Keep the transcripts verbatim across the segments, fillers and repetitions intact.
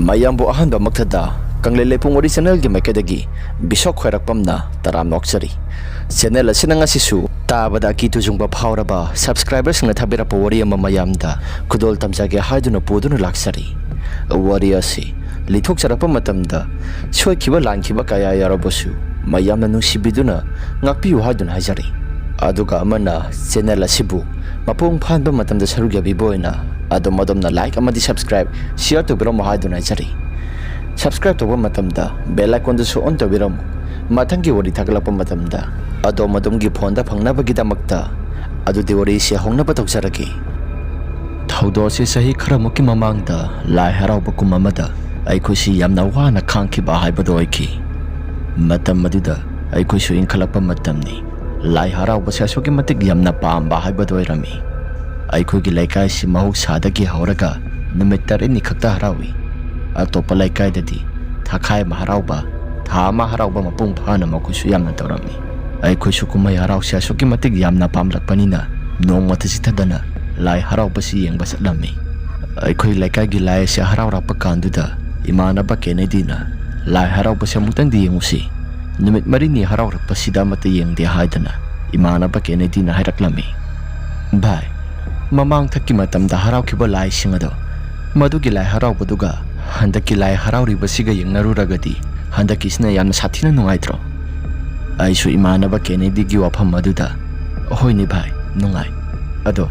ꯃꯌꯥꯝꯕꯨ ꯑꯍꯥꯟꯕꯃꯛꯇꯗ ꯀꯪꯂꯩ ꯂꯩꯄꯨꯡ ꯋꯥꯔꯤ ꯆꯦꯅꯦꯜꯒꯤ ꯃꯥꯏꯀꯩꯗꯒꯤ ꯕꯤꯁꯣꯛ ꯈ꯭ꯋꯥꯏꯔꯥꯛꯄꯝꯅ ꯇꯔꯥꯝꯅ ꯑꯣꯛꯆꯔꯤ꯫ ꯆꯦꯅꯦꯜ ꯑꯁꯤꯅ ꯉꯁꯤꯁꯨ ꯇꯥꯕꯗ ꯑꯀꯤ ꯇꯨꯖꯨꯡꯕ ꯐꯥꯎꯔꯕ ꯁꯕꯁꯀ꯭ꯔꯥꯏꯕꯔꯁꯤꯡꯅ ꯊꯥꯕꯤꯔꯛꯄ ꯋꯥꯔꯤ ꯑꯃ ꯃꯌꯥꯝꯗ ꯈꯨꯗꯣꯜ ꯇꯝꯖꯒꯦ ꯍꯥꯏꯗꯨꯅ ꯄꯨꯗꯨꯅ ꯂꯥꯛꯆꯔꯤ꯫ ꯋꯥꯔꯤ ꯑꯁꯤ ꯂꯤꯊꯣꯛꯆꯔꯛꯄ ꯃꯇꯝꯗ ꯁꯣꯏꯈꯤꯕ ꯂꯥꯟꯈꯤꯕ ꯀꯌꯥ ꯌꯥꯎꯔꯕꯁꯨ ꯃꯌꯥꯝꯅ ꯅꯨꯡꯁꯤꯕꯤꯗꯨꯅ ꯉꯥꯛꯄꯤꯌꯨ ꯍꯥꯏꯗꯨꯅ ꯍꯥꯏꯖꯔꯤ꯫ ꯑꯗꯨꯒ ꯑꯃꯅ ꯆꯦꯅꯦꯜ ꯑꯁꯤꯕꯨ ꯃꯄꯨꯡ ꯐꯥꯍꯟꯕ ꯃꯇꯝꯗ ꯁꯔꯨꯛ ꯌꯥꯕꯤꯕ ꯑꯣꯏꯅ ꯑꯗꯣꯝ ꯑꯗꯣꯝꯅ ꯂꯥꯏꯛ ꯑꯃꯗꯤ ꯁꯕꯁꯀ꯭ꯔꯥꯏꯕ, ꯁꯤꯌꯔ ꯇꯧꯕꯤꯔꯝꯃꯨ ꯍꯥꯏꯗꯨꯅ ꯍꯥꯏꯖꯔꯤ꯫ ꯁꯕꯁꯀ꯭ꯔꯥꯏꯕ ꯇꯧꯕ ꯃꯇꯝꯗ ꯕꯦꯜ ꯑꯥꯏꯀꯣꯟꯗꯨꯁꯨ ꯑꯣꯟ ꯇꯧꯕꯤꯔꯝꯃꯨ꯫ ꯃꯊꯪꯒꯤ ꯋꯥꯔꯤ ꯊꯥꯒꯠꯂꯛꯄ ꯃꯇꯝꯗ ꯑꯗꯣꯝ ꯑꯗꯣꯝꯒꯤ ꯐꯣꯟꯗ ꯐꯪꯅꯕꯒꯤꯗꯃꯛꯇ꯫ ꯑꯗꯨꯗꯤ ꯋꯥꯔꯤꯁꯤ ꯍꯧꯅꯕ ꯇꯧꯖꯔꯒꯦ꯫ ꯊꯧꯗꯣꯛ ꯑꯁꯤ ꯆꯍꯤ ꯈꯔꯃꯨꯛꯀꯤ ꯃꯃꯥꯡꯗ ꯂꯥꯏ ꯍꯔꯥꯎꯕ ꯀꯨꯝ ꯑꯃꯗ ꯑꯩꯈꯣꯏꯁꯤ ꯌꯥꯝꯅ ꯋꯥꯅ ꯈꯥꯡꯈꯤꯕ ꯍꯥꯏꯕꯗꯨ ꯑꯣꯏꯈꯤ꯫ ꯃꯇꯝ ꯑꯗꯨꯗ ꯑꯩꯈꯣꯏꯁꯨ ꯏꯟꯈꯠꯂꯛꯄ ꯃꯇꯝꯅꯤ꯫ ꯂꯥꯏ ꯍꯔꯥꯎꯕꯁꯦ ꯑꯁꯨꯛꯀꯤ ꯃꯇꯤꯛ ꯌꯥꯝꯅ ꯄꯥꯝꯕ ꯍꯥꯏꯕꯗꯨ ꯑꯣꯏꯔꯝꯃꯤ꯫ ꯑꯩꯈꯣꯏꯒꯤ ꯂꯩꯀꯥꯏꯁꯤ ꯃꯍꯧꯁꯥꯗꯒꯤ ꯍꯧꯔꯒ ꯅꯨꯃꯤꯠ ꯇꯔꯦꯠꯅꯤ ꯈꯛꯇ ꯍꯔꯥꯎꯏ꯫ ꯑꯇꯣꯞꯄ ꯂꯩꯀꯥꯏꯗꯗꯤ ꯊꯥꯈꯥꯏ ꯑꯃ ꯍꯔꯥꯎꯕ, ꯊꯥ ꯑꯃ ꯍꯔꯥꯎꯕ ꯃꯄꯨꯡ ꯐꯥꯅ ꯃꯈꯣꯏꯁꯨ ꯌꯥꯝꯅ ꯇꯧꯔꯝꯃꯤ꯫ ꯑꯩꯈꯣꯏꯁꯨ ꯀꯨꯝꯍꯩ ꯍꯔꯥꯎꯁꯦ ꯑꯁꯨꯛꯀꯤ ꯃꯇꯤꯛ ꯌꯥꯝꯅ ꯄꯥꯝꯂꯛꯄꯅꯤꯅ ꯅꯣꯡꯃꯇ ꯆꯤꯠꯊꯗꯅ ꯂꯥꯏ ꯍꯔꯥꯎꯕꯁꯤ ꯌꯦꯡꯕ ꯆꯠꯂꯝꯃꯤ꯫ ꯑꯩꯈꯣꯏ ꯂꯩꯀꯥꯏꯒꯤ ꯂꯥꯏ ꯑꯁꯤ ꯍꯔꯥꯎꯔꯛꯄ ꯀꯥꯟꯗꯨꯗ ꯏꯃꯥꯟꯅꯕ ꯀꯦꯅꯦꯗꯤꯅ, "ꯂꯥꯏ ꯍꯔꯥꯎꯕꯁꯦ ꯑꯃꯨꯛꯇꯪꯗꯤ ꯌꯦꯡꯉꯨꯁꯤ꯫ ꯅꯨꯃꯤꯠ ꯃꯔꯤꯅꯤ ꯍꯔꯥꯎꯔꯛꯄꯁꯤꯗ ꯑꯃꯠꯇ ꯌꯦꯡꯗꯦ" ꯍꯥꯏꯗꯅ ꯏꯃꯥꯟꯅꯕ ꯀꯦꯅꯦꯗꯤꯅ ꯍꯥꯏꯔꯛꯂꯝꯃꯤ꯫ "ꯚꯥꯏ, ꯃꯃꯥꯡꯊꯛꯀꯤ ꯃꯇꯝꯗ ꯍꯔꯥꯎꯈꯤꯕ ꯂꯥꯏꯁꯤꯡ ꯑꯗꯣ, ꯃꯗꯨꯒꯤ ꯂꯥꯏ ꯍꯔꯥꯎꯕꯗꯨꯒ ꯍꯟꯗꯛꯀꯤ ꯂꯥꯏ ꯍꯔꯥꯎꯔꯤꯕꯁꯤꯒ ꯌꯦꯡꯅꯔꯨꯔꯒꯗꯤ ꯍꯟꯗꯛꯀꯤꯁꯤꯅ ꯌꯥꯝꯅ ꯁꯥꯊꯤꯅ ꯅꯨꯡꯉꯥꯏꯇ꯭ꯔꯣ?" ꯑꯩꯁꯨ ꯏꯃꯥꯟꯅꯕ ꯀꯦꯅꯦꯗꯤꯒꯤ ꯋꯥꯐꯝ ꯑꯗꯨꯗ, "ꯍꯣꯏꯅꯦ ꯚꯥꯏ, ꯅꯨꯡꯉꯥꯏ꯫ ꯑꯗꯣ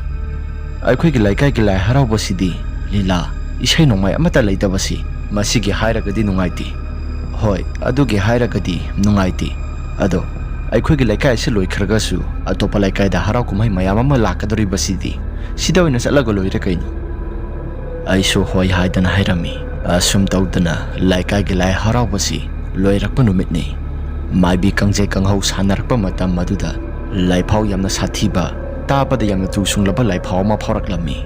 ꯑꯩꯈꯣꯏꯒꯤ ꯂꯩꯀꯥꯏꯒꯤ ꯂꯥꯏ ꯍꯔꯥꯎꯕꯁꯤꯗꯤ ꯂꯤꯂꯥ, ꯏꯁꯩ ꯅꯣꯡꯃꯥꯏ ꯑꯃꯠꯇ ꯂꯩꯇꯕꯁꯤ, ꯃꯁꯤꯒꯤ ꯍꯥꯏꯔꯒꯗꯤ ꯅꯨꯡꯉꯥꯏꯇꯦ꯫ ꯍꯣꯏ, ꯑꯗꯨꯒꯤ ꯍꯥꯏꯔꯒꯗꯤ ꯅꯨꯡꯉꯥꯏꯇꯦ꯫ ꯑꯗꯣ ꯑꯩꯈꯣꯏꯒꯤ ꯂꯩꯀꯥꯏ ꯑꯁꯤ ꯂꯣꯏꯈ꯭ꯔꯒꯁꯨ ꯑꯇꯣꯞꯄ ꯂꯩꯀꯥꯏꯗ ꯍꯔꯥꯎ ꯀꯨꯝꯍꯩ ꯃꯌꯥꯝ ꯑꯃ ꯂꯥꯛꯀꯗꯧꯔꯤꯕꯁꯤꯗꯤ ꯁꯤꯗ ꯑꯣꯏꯅ ꯆꯠꯂꯒ ꯂꯣꯏꯔꯦ ꯀꯩꯅꯣ?" ꯑꯩꯁꯨ ꯍꯣꯏ ꯍꯥꯏꯗꯅ ꯍꯥꯏꯔꯝꯃꯤ꯫ ꯑꯁꯨꯝ ꯇꯧꯗꯅ ꯂꯩꯀꯥꯏꯒꯤ ꯂꯥꯏ ꯍꯔꯥꯎꯕꯁꯤ ꯂꯣꯏꯔꯛꯄ ꯅꯨꯃꯤꯠꯅꯤ꯫ ꯃꯥꯏꯕꯤ ꯀꯥꯡꯖꯩ ꯀꯥꯡꯍꯧ ꯁꯥꯟꯅꯔꯛꯄ ꯃꯇꯝ ꯑꯗꯨꯗ ꯂꯥꯏꯐꯥꯎ ꯌꯥꯝꯅ ꯁꯥꯊꯤꯕ, ꯇꯥꯕꯗ ꯌꯥꯝꯅ ꯇꯨ ꯁꯨꯡꯂꯕ ꯂꯥꯏꯐꯥꯎ ꯑꯃ ꯐꯥꯎꯔꯛꯂꯝꯃꯤ꯫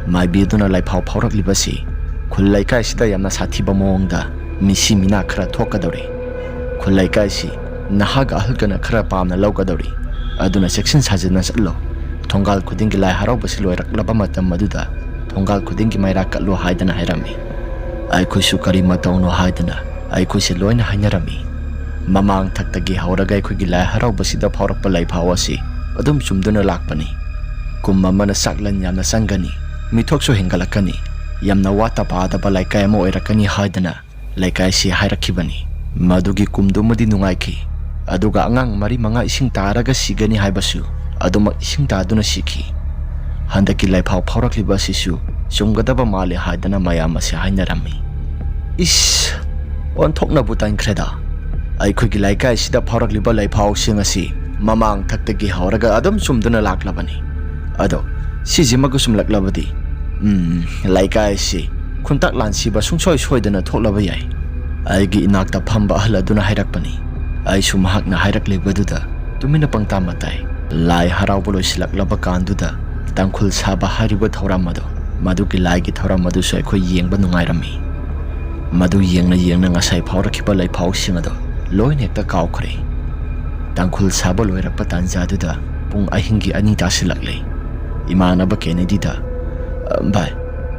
ꯃꯥꯏꯕꯤ ꯑꯗꯨꯅ ꯂꯥꯏꯐꯥꯎ ꯐꯥꯎꯔꯛꯂꯤꯕꯁꯤ ꯈꯨꯜ ꯂꯩꯀꯥꯏꯁꯤꯗ ꯌꯥꯝꯅ ꯁꯥꯊꯤꯕ ꯃꯑꯣꯡꯗ ꯃꯤꯁꯤ ꯃꯤꯅꯥ ꯈꯔ ꯊꯣꯛꯀꯗꯧꯔꯤ꯫ ꯈꯨꯜ ꯂꯩꯀꯥꯏꯁꯤ ꯅꯍꯥꯒ ꯑꯍꯜꯒꯅ ꯈꯔ ꯄꯥꯝꯅ ꯂꯧꯒꯗꯧꯔꯤ꯫ ꯑꯗꯨꯅ ꯆꯦꯛꯁꯤꯟ ꯁꯥꯖꯤꯟꯅ ꯆꯠꯂꯣ꯫ ꯊꯣꯡꯒꯥꯜ ꯈꯨꯗꯤꯡꯒꯤ ꯂꯥꯏ ꯍꯔꯥꯎꯕꯁꯤ ꯂꯣꯏꯔꯛꯂꯕ ꯃꯇꯝ ꯑꯗꯨꯗ ꯊꯣꯡꯒꯥꯜ ꯈꯨꯗꯤꯡꯒꯤ ꯃꯩꯔꯥ ꯀꯠꯂꯨ ꯍꯥꯏꯗꯅ ꯍꯥꯏꯔꯝꯃꯤ꯫ ꯑꯩꯈꯣꯏꯁꯨ ꯀꯔꯤ ꯃꯇꯧꯅꯣ ꯍꯥꯏꯗꯅ ꯑꯩꯈꯣꯏꯁꯦ ꯂꯣꯏꯅ ꯍꯥꯏꯅꯔꯝꯃꯤ꯫ ꯃꯃꯥꯡ ꯊꯛꯇꯒꯤ ꯍꯧꯔꯒ ꯑꯩꯈꯣꯏꯒꯤ ꯂꯥꯏ ꯍꯔꯥꯎꯕꯁꯤꯗ ꯐꯥꯎꯔꯛꯄ ꯂꯥꯏꯐꯥꯎ ꯑꯁꯤ ꯑꯗꯨꯝ ꯆꯨꯝꯗꯨꯅ ꯂꯥꯛꯄꯅꯤ꯫ ꯀꯨꯝ ꯑꯃꯅ ꯆꯥꯛꯂꯟ ꯌꯥꯝꯅ ꯆꯪꯒꯅꯤ, ꯃꯤꯊꯣꯛꯁꯨ ꯍꯦꯟꯒꯠꯂꯛꯀꯅꯤ, ꯌꯥꯝꯅ ꯋꯥꯠꯇ ꯄꯥꯗꯕ ꯂꯩꯀꯥꯏ ꯑꯃ ꯑꯣꯏꯔꯛꯀꯅꯤ ꯍꯥꯏꯗꯅ ꯂꯩꯀꯥꯏꯁꯤ ꯍꯥꯏꯔꯛꯈꯤꯕꯅꯤ꯫ ꯃꯗꯨꯒꯤ ꯀꯨꯝꯗꯨꯃꯗꯤ ꯅꯨꯡꯉꯥꯏꯈꯤ, ꯑꯗꯨꯒ ꯑꯉꯥꯡ ꯃꯔꯤ ꯃꯉꯥ ꯏꯁꯤꯡ ꯇꯥꯔꯒ ꯁꯤꯒꯅꯤ ꯍꯥꯏꯕꯁꯨ ꯑꯗꯨꯃꯛ ꯏꯁꯤꯡ ꯇꯥꯗꯨꯅ ꯁꯤꯈꯤ꯫ ꯍꯟꯗꯛꯀꯤ ꯂꯥꯏꯐꯥꯎ ꯐꯥꯎꯔꯛꯂꯤꯕ ꯑꯁꯤꯁꯨ ꯆꯨꯝꯒꯗꯕ ꯃꯥꯜꯂꯦ ꯍꯥꯏꯗꯅ ꯃꯌꯥꯝ ꯑꯁꯤ ꯍꯥꯏꯅꯔꯝꯃꯤ꯫ ꯏꯁ, ꯑꯣꯟꯊꯣꯛꯅꯕꯨ ꯇꯟꯈ꯭ꯔꯦꯗ꯫ ꯑꯩꯈꯣꯏꯒꯤ ꯂꯩꯀꯥꯏꯁꯤꯗ ꯐꯥꯎꯔꯛꯂꯤꯕ ꯂꯩꯐꯥꯎꯁꯤꯡ ꯑꯁꯤ ꯃꯃꯥꯡ ꯊꯛꯇꯒꯤ ꯍꯧꯔꯒ ꯑꯗꯨꯝ ꯆꯨꯝꯗꯨꯅ ꯂꯥꯛꯂꯕꯅꯤ꯫ ꯑꯗꯣ ꯁꯤꯁꯤꯃꯒ ꯆꯨꯝꯂꯛꯂꯕꯗꯤ, ꯎꯝ, ꯂꯩꯀꯥꯏꯁꯤ ꯈꯨꯟꯇꯥꯛ ꯂꯥꯟꯁꯤꯕ ꯁꯨꯡꯁꯣꯏ ꯁꯣꯏꯗꯅ ꯊꯣꯛꯂꯕ ꯌꯥꯏ꯫ ꯑꯩꯒꯤ ꯏꯅꯥꯛꯇ ꯐꯝꯕ ꯑꯍꯜ ꯑꯗꯨꯅ ꯍꯥꯏꯔꯛꯄꯅꯤ꯫ ꯑꯩꯁꯨ ꯃꯍꯥꯛꯅ ꯍꯥꯏꯔꯛꯂꯤꯕꯗꯨꯗ ꯇꯨꯃꯤꯟꯅ ꯄꯪꯇꯥ ꯃꯇꯥꯏ꯫ ꯂꯥꯏ ꯍꯔꯥꯎꯕ ꯂꯣꯏꯁꯤꯜꯂꯛꯂꯕ ꯀꯥꯟꯗꯨꯗ ꯇꯥꯡꯈꯨꯜ ꯁꯥꯕ ꯍꯥꯏꯔꯤꯕ ꯊꯧꯔꯝ ꯑꯗꯣ, ꯃꯗꯨꯒꯤ ꯂꯥꯏꯒꯤ ꯊꯧꯔꯝ ꯑꯗꯨꯁꯨ ꯑꯩꯈꯣꯏ ꯌꯦꯡꯕ ꯅꯨꯡꯉꯥꯏꯔꯝꯃꯤ꯫ ꯃꯗꯨ ꯌꯦꯡꯅ ꯌꯦꯡꯅ ꯉꯁꯥꯏ ꯐꯥꯎꯔꯛꯈꯤꯕ ꯂꯩꯐꯥꯎꯁꯤꯡ ꯑꯗꯣ ꯂꯣꯏꯅ ꯍꯦꯛꯇ ꯀꯥꯎꯈ꯭ꯔꯦ꯫ ꯇꯥꯡꯈꯨꯜ ꯁꯥꯕ ꯂꯣꯏꯔꯛꯄ ꯇꯥꯟꯖꯥꯗꯨꯗ ꯄꯨꯡ ꯑꯍꯤꯡꯒꯤ ꯑꯅꯤ ꯇꯥꯁꯤꯜꯂꯛꯂꯦ꯫ ꯏꯃꯥꯟꯅꯕ ꯀꯦꯅꯦꯗꯤꯗ, "ꯑ, ꯚꯥꯏ,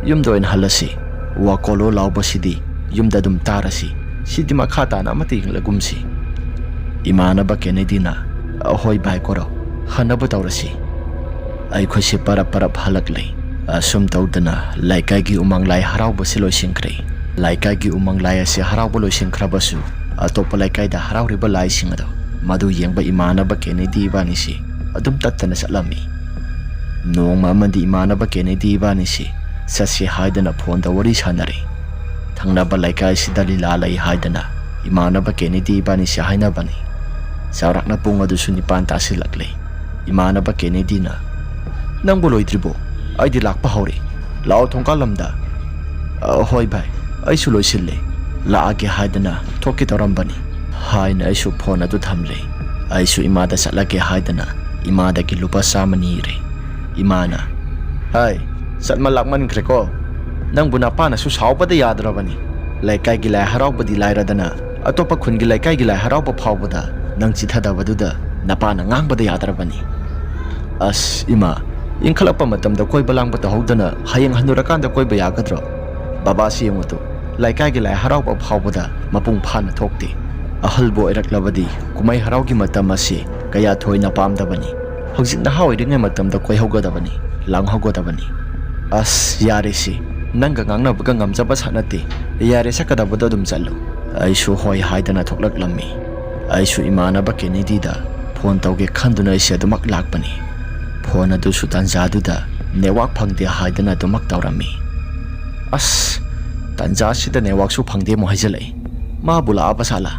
ꯌꯨꯝꯗ ꯑꯣꯏꯅ ꯍꯜꯂꯁꯤ꯫ ꯋꯥꯀꯣꯂꯣ ꯂꯥꯎꯕꯁꯤꯗꯤ ꯌꯨꯝꯗ ꯑꯗꯨꯝ ꯇꯥꯔꯁꯤ꯫ ꯁꯤꯗꯤ ꯃꯈꯥ ꯇꯥꯅ ꯑꯃꯠꯇ ꯌꯦꯡꯂꯒꯨꯝꯁꯤ꯫" ꯏꯃꯥꯟꯅꯕ ꯀꯦꯅꯦꯗꯤꯅ, "ꯑ, ꯍꯣꯏ ꯚꯥꯏ ꯀꯣꯔꯣ, ꯍꯟꯅꯕ ꯇꯧꯔꯁꯤ꯫" ꯑꯩꯈꯣꯏꯁꯦ ꯄꯔꯞ ꯄꯔꯞ ꯍꯜꯂꯛꯂꯦ꯫ ꯑꯁꯨꯝ ꯇꯧꯗꯅ ꯂꯩꯀꯥꯏꯒꯤ ꯎꯃꯪ ꯂꯥꯏ ꯍꯔꯥꯎꯕꯁꯤ ꯂꯣꯏꯁꯤꯟꯈ꯭ꯔꯦ꯫ ꯂꯩꯀꯥꯏꯒꯤ ꯎꯃꯪ ꯂꯥꯏ ꯑꯁꯤ ꯍꯔꯥꯎꯕ ꯂꯣꯏꯁꯤꯟꯈ꯭ꯔꯕꯁꯨ, ꯑꯇꯣꯞꯄ ꯂꯩꯀꯥꯏꯗ ꯍꯔꯥꯎꯔꯤꯕ ꯂꯥꯏꯁꯤꯡ ꯑꯗꯣ ꯃꯗꯨ ꯌꯦꯡꯕ ꯏꯃꯥꯟꯅꯕ ꯀꯦꯅꯦꯗꯤ ꯏꯕꯥꯅꯤꯁꯤ ꯑꯗꯨꯝ ꯇꯠꯇꯅ ꯆꯠꯂꯝꯃꯤ꯫ ꯅꯣꯡꯃ ꯑꯃꯗꯤ ꯏꯃꯥꯟꯅꯕ ꯀꯦꯅꯦꯗꯤ ꯏꯕꯥꯅꯤꯁꯤ ꯆꯠꯁꯤ ꯍꯥꯏꯗꯅ ꯐꯣꯟꯗ ꯋꯥꯔꯤ ꯁꯥꯟꯅꯔꯦ꯫ ꯊꯪꯅꯕ ꯂꯩꯀꯥꯏꯁꯤꯗ ꯂꯤꯂꯥ ꯂꯩ ꯍꯥꯏꯗꯅ ꯏꯃꯥꯟꯅꯕ ꯀꯦꯅꯦꯗꯤ ꯏꯕꯥꯅꯤꯁꯤ ꯍꯥꯏꯅꯕꯅꯤ꯫ ꯆꯥꯎꯔꯥꯛꯅ ꯄꯨꯡ ꯑꯗꯨꯁꯨ ꯅꯤꯄꯥꯟ ꯇꯥꯁꯤꯜꯂꯛꯂꯦ꯫ ꯏꯃꯥꯟꯅꯕ ꯀꯦꯅꯦꯗꯤꯅ, "ꯅꯪꯕꯨ ꯂꯣꯏꯗ꯭ꯔꯤꯕꯣ? ꯑꯩꯗꯤ ꯂꯥꯛꯄ ꯍꯧꯔꯦ꯫ ꯂꯥꯛꯑꯣ ꯊꯣꯡꯀꯥꯜ ꯂꯝꯗ꯫" "ꯑ, ꯍꯣꯏ ꯚꯥꯏ, ꯑꯩꯁꯨ ꯂꯣꯏꯁꯤꯜꯂꯦ꯫ ꯂꯥꯛꯑꯒꯦ ꯍꯥꯏꯗꯅ ꯊꯣꯛꯀꯦ ꯇꯧꯔꯝꯕꯅꯤ," ꯍꯥꯏꯅ ꯑꯩꯁꯨ ꯐꯣꯟ ꯑꯗꯨ ꯊꯝꯂꯦ꯫ ꯑꯩꯁꯨ ꯏꯃꯥꯗ ꯆꯠꯂꯒꯦ ꯍꯥꯏꯗꯅ ꯏꯃꯥꯗꯒꯤ ꯂꯨꯄꯥ ꯆꯥꯝꯃ ꯅꯤꯔꯦ꯫ ꯏꯃꯥꯅ, "ꯍꯥꯏ, ꯆꯠꯃ ꯂꯥꯛꯃꯟꯈ꯭ꯔꯦꯀꯣ꯫ ꯅꯪꯕꯨ ꯅꯄꯥꯅꯁꯨ ꯁꯥꯎꯕꯗ ꯌꯥꯗ꯭ꯔꯕꯅꯤ꯫ ꯂꯩꯀꯥꯏꯒꯤ ꯂꯥꯏ ꯍꯔꯥꯎꯕꯗꯤ ꯂꯥꯏꯔꯗꯅ, ꯑꯇꯣꯞꯄ ꯈꯨꯟꯒꯤ ꯂꯩꯀꯥꯏꯒꯤ ꯂꯥꯏ ꯍꯔꯥꯎꯕ ꯐꯥꯎꯕꯗ ꯅꯪ ꯆꯤꯊꯗꯕꯗꯨꯗ ꯅꯄꯥꯅ ꯉꯥꯡꯕꯗ ꯌꯥꯗ꯭ꯔꯕꯅꯤ꯫" "ꯑꯁ ꯏꯃꯥ, ꯏꯟꯈꯠꯂꯛꯄ ꯃꯇꯝꯗ ꯀꯣꯏꯕ ꯂꯥꯡꯕ ꯇꯧꯍꯧꯗꯅ ꯍꯌꯦꯡ ꯍꯟꯅꯨꯔꯀꯥꯟꯗ ꯀꯣꯏꯕ ꯌꯥꯒꯗ꯭ꯔꯣ? ꯕꯕꯥꯁꯤ ꯌꯦꯡꯉꯨ ꯇꯨ, ꯂꯩꯀꯥꯏꯒꯤ ꯂꯥꯏ ꯍꯔꯥꯎꯕ ꯐꯥꯎꯕꯗ ꯃꯄꯨꯡ ꯐꯥꯅ ꯊꯣꯛꯇꯦ꯫ ꯑꯍꯜꯕꯨ ꯑꯣꯏꯔꯛꯂꯕꯗꯤ ꯀꯨꯝꯍꯩ ꯍꯔꯥꯎꯒꯤ ꯃꯇꯝ ꯑꯁꯤ ꯀꯌꯥ ꯊꯣꯏꯅ ꯄꯥꯝꯗꯕꯅꯤ꯫ ꯍꯧꯖꯤꯛ ꯅꯍꯥ ꯑꯣꯏꯔꯤꯉꯩ ꯃꯇꯝꯗ ꯀꯣꯏꯍꯧꯒꯗꯕꯅꯤ, ꯂꯥꯡꯍꯧꯒꯗꯕꯅꯤ꯫ ꯑꯁ, ꯌꯥꯔꯦꯁꯤ, ꯅꯪꯒ ꯉꯥꯡꯅꯕꯒ ꯉꯝꯖꯕ ꯁꯥ ꯅꯠꯇꯦ꯫ ꯌꯥꯔꯦ, ꯆꯠꯀꯗꯕꯗꯣ ꯑꯗꯨꯝ ꯆꯠꯂꯨ꯫ ꯑꯩꯁꯨ ꯍꯣꯏ ꯍꯥꯏꯗꯅ ꯊꯣꯛꯂꯛꯂꯝꯃꯤ꯫ ꯑꯩꯁꯨ ꯏꯃꯥꯟꯅꯕ ꯀꯦꯅꯦꯗꯤꯗ ꯐꯣꯟ ꯇꯧꯒꯦ ꯈꯟꯗꯨꯅ ꯑꯩꯁꯦ ꯑꯗꯨꯃꯛ ꯂꯥꯛꯄꯅꯤ꯫ ꯐꯣꯟ ꯑꯗꯨꯁꯨ ꯇꯥꯟꯖꯥꯗꯨꯗ ꯅꯦꯠꯋꯥꯛ ꯐꯪꯗꯦ ꯍꯥꯏꯗꯅ ꯑꯗꯨꯃꯛ ꯇꯧꯔꯝꯃꯤ꯫ ꯑꯁ, ꯇꯥꯟꯖꯥꯁꯤꯗ ꯅꯦꯠꯋꯥꯛꯁꯨ ꯐꯪꯗꯦ ꯑꯃꯨꯛ ꯍꯥꯏꯖꯜꯂꯛꯏ꯫ ꯃꯥꯕꯨ ꯂꯥꯛꯑꯕ ꯁꯥꯂꯥ?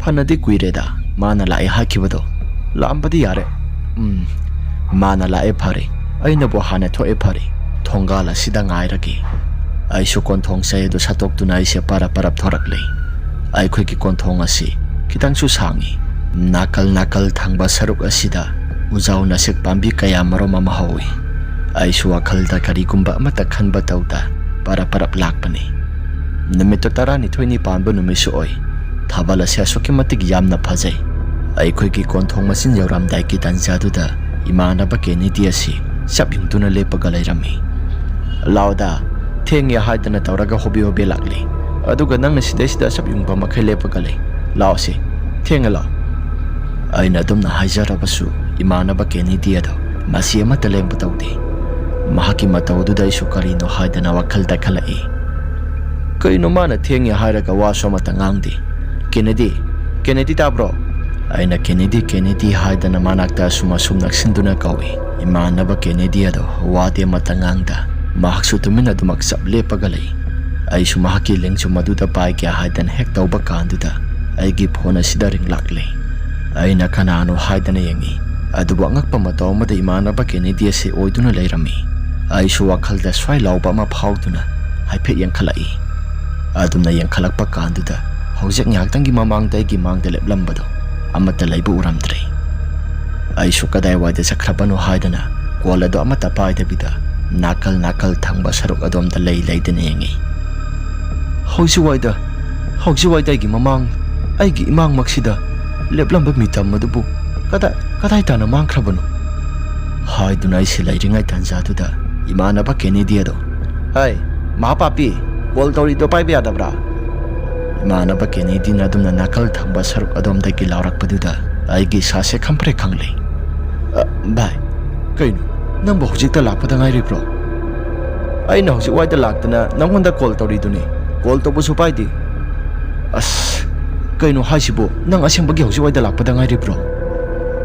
ꯐꯅꯗꯤ ꯀꯨꯏꯔꯦꯗ ꯃꯥꯅ ꯂꯥꯛꯑꯦ ꯍꯥꯏꯈꯤꯕꯗꯣ꯫ ꯂꯥꯛꯑꯝꯕꯗꯤ ꯌꯥꯔꯦ꯫ ꯎꯝ, ꯃꯥꯅ ꯂꯥꯛꯑꯦ ꯐꯔꯦ꯫ ꯑꯩꯅꯕꯨ ꯍꯥꯟꯅ ꯊꯣꯛꯑꯦ ꯐꯔꯦ꯫ ꯊꯣꯡꯒꯥꯜ ꯑꯁꯤꯗ ꯉꯥꯏꯔꯒꯦ꯫ ꯑꯩꯁꯨ ꯀꯣꯟꯊꯣꯡ ꯆꯩ ꯑꯗꯨ ꯁꯠꯇꯣꯛꯇꯨꯅ ꯑꯩꯁꯦ ꯄꯔꯞ ꯄꯔꯞ ꯊꯣꯔꯛꯂꯦ꯫ ꯑꯩꯈꯣꯏꯒꯤ ꯀꯣꯟꯊꯣꯡ ꯑꯁꯤ ꯈꯤꯇꯪꯁꯨ ꯁꯥꯡꯉꯤ꯫ ꯅꯥꯀꯜ ꯅꯥꯀꯜ ꯊꯪꯕ ꯁꯔꯨꯛ ꯑꯁꯤꯗ ꯎꯖꯥꯎ ꯅꯥꯁꯤꯛ ꯄꯥꯝꯕꯤ ꯀꯌꯥ ꯃꯔꯨꯝ ꯑꯃ ꯍꯧꯏ꯫ ꯑꯩꯁꯨ ꯋꯥꯈꯜꯗ ꯀꯔꯤꯒꯨꯝꯕ ꯑꯃꯠꯇ ꯈꯟꯕ ꯇꯧꯗ ꯄꯔꯞ ꯄꯔꯞ ꯂꯥꯛꯄꯅꯤ꯫ ꯅꯨꯃꯤꯠꯇꯨ ꯇꯔꯥꯅꯤꯊꯣꯏꯅꯤ ꯄꯥꯟꯕ ꯅꯨꯃꯤꯠꯁꯨ ꯑꯣꯏ꯫ ꯊꯥꯕꯜ ꯑꯁꯤ ꯑꯁꯨꯛꯀꯤ ꯃꯇꯤꯛ ꯌꯥꯝꯅ ꯐꯖꯩ꯫ ꯑꯩꯈꯣꯏꯒꯤ ꯀꯣꯟꯊꯣꯡ ꯃꯆꯤꯟ ꯌꯧꯔꯝꯗꯥꯏꯒꯤ ꯇꯥꯟꯖꯥꯗꯨꯗ ꯏꯃꯥꯟꯅꯕ ꯀꯦꯅꯦꯗꯤ ꯑꯁꯤ ꯆꯞ ꯌꯨꯡꯗꯨꯅ ꯂꯦꯞꯄꯒ ꯂꯩꯔꯝꯃꯤ꯫ "ꯂꯥꯎꯗ, ꯊꯦꯡꯉꯦ ꯍꯥꯏꯗꯅ ꯇꯧꯔꯒ ꯍꯣꯕꯦ ꯍꯣꯕꯦ ꯂꯥꯛꯂꯤ, ꯑꯗꯨꯒ ꯅꯪꯅ ꯁꯤꯗꯩꯁꯤꯗ ꯆꯞ ꯌꯨꯡꯕ ꯃꯈꯩ ꯂꯦꯞꯄꯒ ꯂꯩ꯫ ꯂꯥꯎꯁꯦ, ꯊꯦꯡꯉꯦ ꯂꯥꯎ꯫" ꯑꯩꯅ ꯑꯗꯨꯝꯅ ꯍꯥꯏꯖꯔꯕꯁꯨ ꯏꯃꯥꯟꯅꯕ ꯀꯦꯅꯦꯗꯤ ꯑꯗꯣ ꯃꯁꯤ ꯑꯃꯠꯇ ꯂꯦꯡꯕ ꯇꯧꯗꯦ꯫ ꯃꯍꯥꯛꯀꯤ ꯃꯇꯧ ꯑꯗꯨꯗ ꯑꯩꯁꯨ ꯀꯔꯤꯅꯣ ꯍꯥꯏꯗꯅ ꯋꯥꯈꯜꯗ ꯈꯜꯂꯛꯏ꯫ ꯀꯩꯅꯣ ꯃꯥꯅ ꯊꯦꯡꯉꯦ ꯍꯥꯏꯔꯒ ꯋꯥꯁꯨ ꯑꯃꯠꯇ ꯉꯥꯡꯗꯦ? "ꯀꯦꯅꯦꯗꯤ, ꯀꯦꯅꯦꯗꯤ ꯇꯥꯕ꯭ꯔꯣ?" ꯑꯩꯅ "ꯀꯦꯅꯦꯗꯤ, ꯀꯦꯅꯦꯗꯤ" ꯍꯥꯏꯗꯅ ꯃꯅꯥꯛꯇ ꯑꯁꯨꯝ ꯑꯁꯨꯝ ꯅꯛꯁꯤꯟꯗꯨꯅ ꯀꯧꯏ꯫ ꯏꯃꯥꯟꯅꯕ ꯀꯦꯅꯦꯗꯤ ꯑꯗꯣ ꯋꯥꯗꯤ ꯑꯃꯠꯇ ꯉꯥꯡꯗ ꯃꯍꯥꯛꯁꯨ ꯇꯨꯃꯤꯟꯅ ꯑꯗꯨꯃꯛ ꯆꯞ ꯂꯦꯞꯄꯒ ꯂꯩ꯫ ꯑꯩꯁꯨ ꯃꯍꯥꯛꯀꯤ ꯂꯦꯡꯖꯨꯝ ꯑꯗꯨꯗ ꯄꯥꯏꯒꯦ ꯍꯥꯏꯗꯅ ꯍꯦꯛ ꯇꯧꯕ ꯀꯥꯟꯗꯨꯗ ꯑꯩꯒꯤ ꯐꯣꯟ ꯑꯁꯤꯗ ꯔꯤꯡ ꯂꯥꯛꯂꯦ꯫ ꯑꯩꯅ "ꯀꯅꯥꯅꯣ?" ꯍꯥꯏꯗꯅ ꯌꯦꯡꯉꯤ꯫ ꯑꯗꯨꯕꯨ ꯑꯉꯛꯄ ꯃꯇꯧ ꯑꯃꯗ ꯏꯃꯥꯟꯅꯕ ꯀꯦꯅꯦꯗꯤ ꯑꯁꯤ ꯑꯣꯏꯗꯨꯅ ꯂꯩꯔꯝꯃꯤ꯫ ꯑꯩꯁꯨ ꯋꯥꯈꯜꯗ ꯁ꯭ꯋꯥꯏ ꯂꯥꯎꯕ ꯑꯃ ꯐꯥꯎꯗꯨꯅ ꯍꯥꯏꯐꯦꯠ ꯌꯦꯡꯈꯠꯂꯛꯏ꯫ ꯑꯗꯨꯝꯅ ꯌꯦꯡꯈꯠꯂꯛꯄ ꯀꯥꯟꯗꯨꯗ ꯍꯧꯖꯤꯛ ꯉꯥꯏꯍꯥꯛꯇꯪꯒꯤ ꯃꯃꯥꯡꯗ ꯑꯩꯒꯤ ꯃꯥꯡꯗ ꯂꯦꯞꯂꯝꯕꯗꯣ ꯑꯃꯠꯇ ꯂꯩꯕ ꯎꯔꯝꯗ꯭ꯔꯦ꯫ ꯑꯩꯁꯨ ꯀꯗꯥꯏꯋꯥꯏꯗ ꯆꯠꯈ꯭ꯔꯕꯅꯣ ꯍꯥꯏꯗꯅ ꯀꯣꯜ ꯑꯗꯨ ꯑꯃꯠꯇ ꯄꯥꯏꯗꯕꯤꯗ ꯅꯥꯀꯜ ꯅꯥꯀꯜ ꯊꯪꯕ ꯁꯔꯨꯛ ꯑꯗꯣꯝꯗ ꯂꯩ ꯂꯩꯗꯅ ꯌꯦꯡꯉꯤ꯫ "ꯍꯧꯖꯤꯛꯋꯥꯏꯗ, ꯍꯧꯖꯤꯛꯋꯥꯏꯗ ꯑꯩꯒꯤ ꯃꯃꯥꯡ, ꯑꯩꯒꯤ ꯏꯃꯥꯡꯃꯛꯁꯤꯗ ꯂꯦꯞꯂꯝꯕ ꯃꯤꯇꯝ ꯑꯗꯨꯕꯨ ꯀꯗꯥꯏ, ꯀꯗꯥꯏ ꯇꯥꯅ ꯃꯥꯡꯈ꯭ꯔꯕꯅꯣ?" ꯍꯥꯏꯗꯨꯅ ꯑꯩꯁꯦ ꯂꯩꯔꯤꯉꯩ ꯇꯥꯟꯖꯥꯗꯨꯗ ꯏꯃꯥꯟꯅꯕ ꯀꯦꯅꯦꯗꯤ ꯑꯗꯣ, "ꯍꯥꯏ, ꯃꯍꯥꯄꯥꯄꯤ, ꯀꯣꯜ ꯇꯧꯔꯤꯗꯣ ꯄꯥꯏꯕ ꯌꯥꯗꯕ꯭ꯔꯥ? ꯏꯃꯥꯟꯅꯕ ꯀꯦꯅꯦꯗꯤꯅ ꯑꯗꯨꯝꯅ ꯅꯥꯀꯜ ꯊꯪꯕ ꯁꯔꯨꯛ ꯑꯗꯣꯝꯗꯒꯤ ꯂꯥꯎꯔꯛꯄꯗꯨꯗ ꯑꯩꯒꯤ ꯏꯁꯥꯁꯦ ꯈꯪꯄ꯭ꯔꯦꯛ ꯈꯪꯂꯦ꯫ "ꯑ, ꯚꯥꯏ, ꯀꯩꯅꯣ? ꯅꯪꯕꯨ ꯍꯧꯖꯤꯛꯇ ꯂꯥꯛꯄꯗ ꯉꯥꯏꯔꯤꯕ꯭ꯔꯣ? ꯑꯩꯅ ꯍꯧꯖꯤꯛ ꯋꯥꯏꯗ ꯂꯥꯛꯇꯅ ꯅꯪꯉꯣꯟꯗ ꯀꯣꯜ ꯇꯧꯔꯤꯗꯨꯅꯤ꯫ ꯀꯣꯜ ꯇꯧꯕꯁꯨ ꯄꯥꯏꯗꯦ꯫ ꯑꯁ, ꯀꯩꯅꯣ ꯍꯥꯏꯁꯤꯕꯨ? ꯅꯪ ꯑꯁꯦꯡꯕꯒꯤ ꯍꯧꯖꯤꯛ ꯋꯥꯏꯗ ꯂꯥꯛꯄꯗ ꯉꯥꯏꯔꯤꯕ꯭ꯔꯣ?"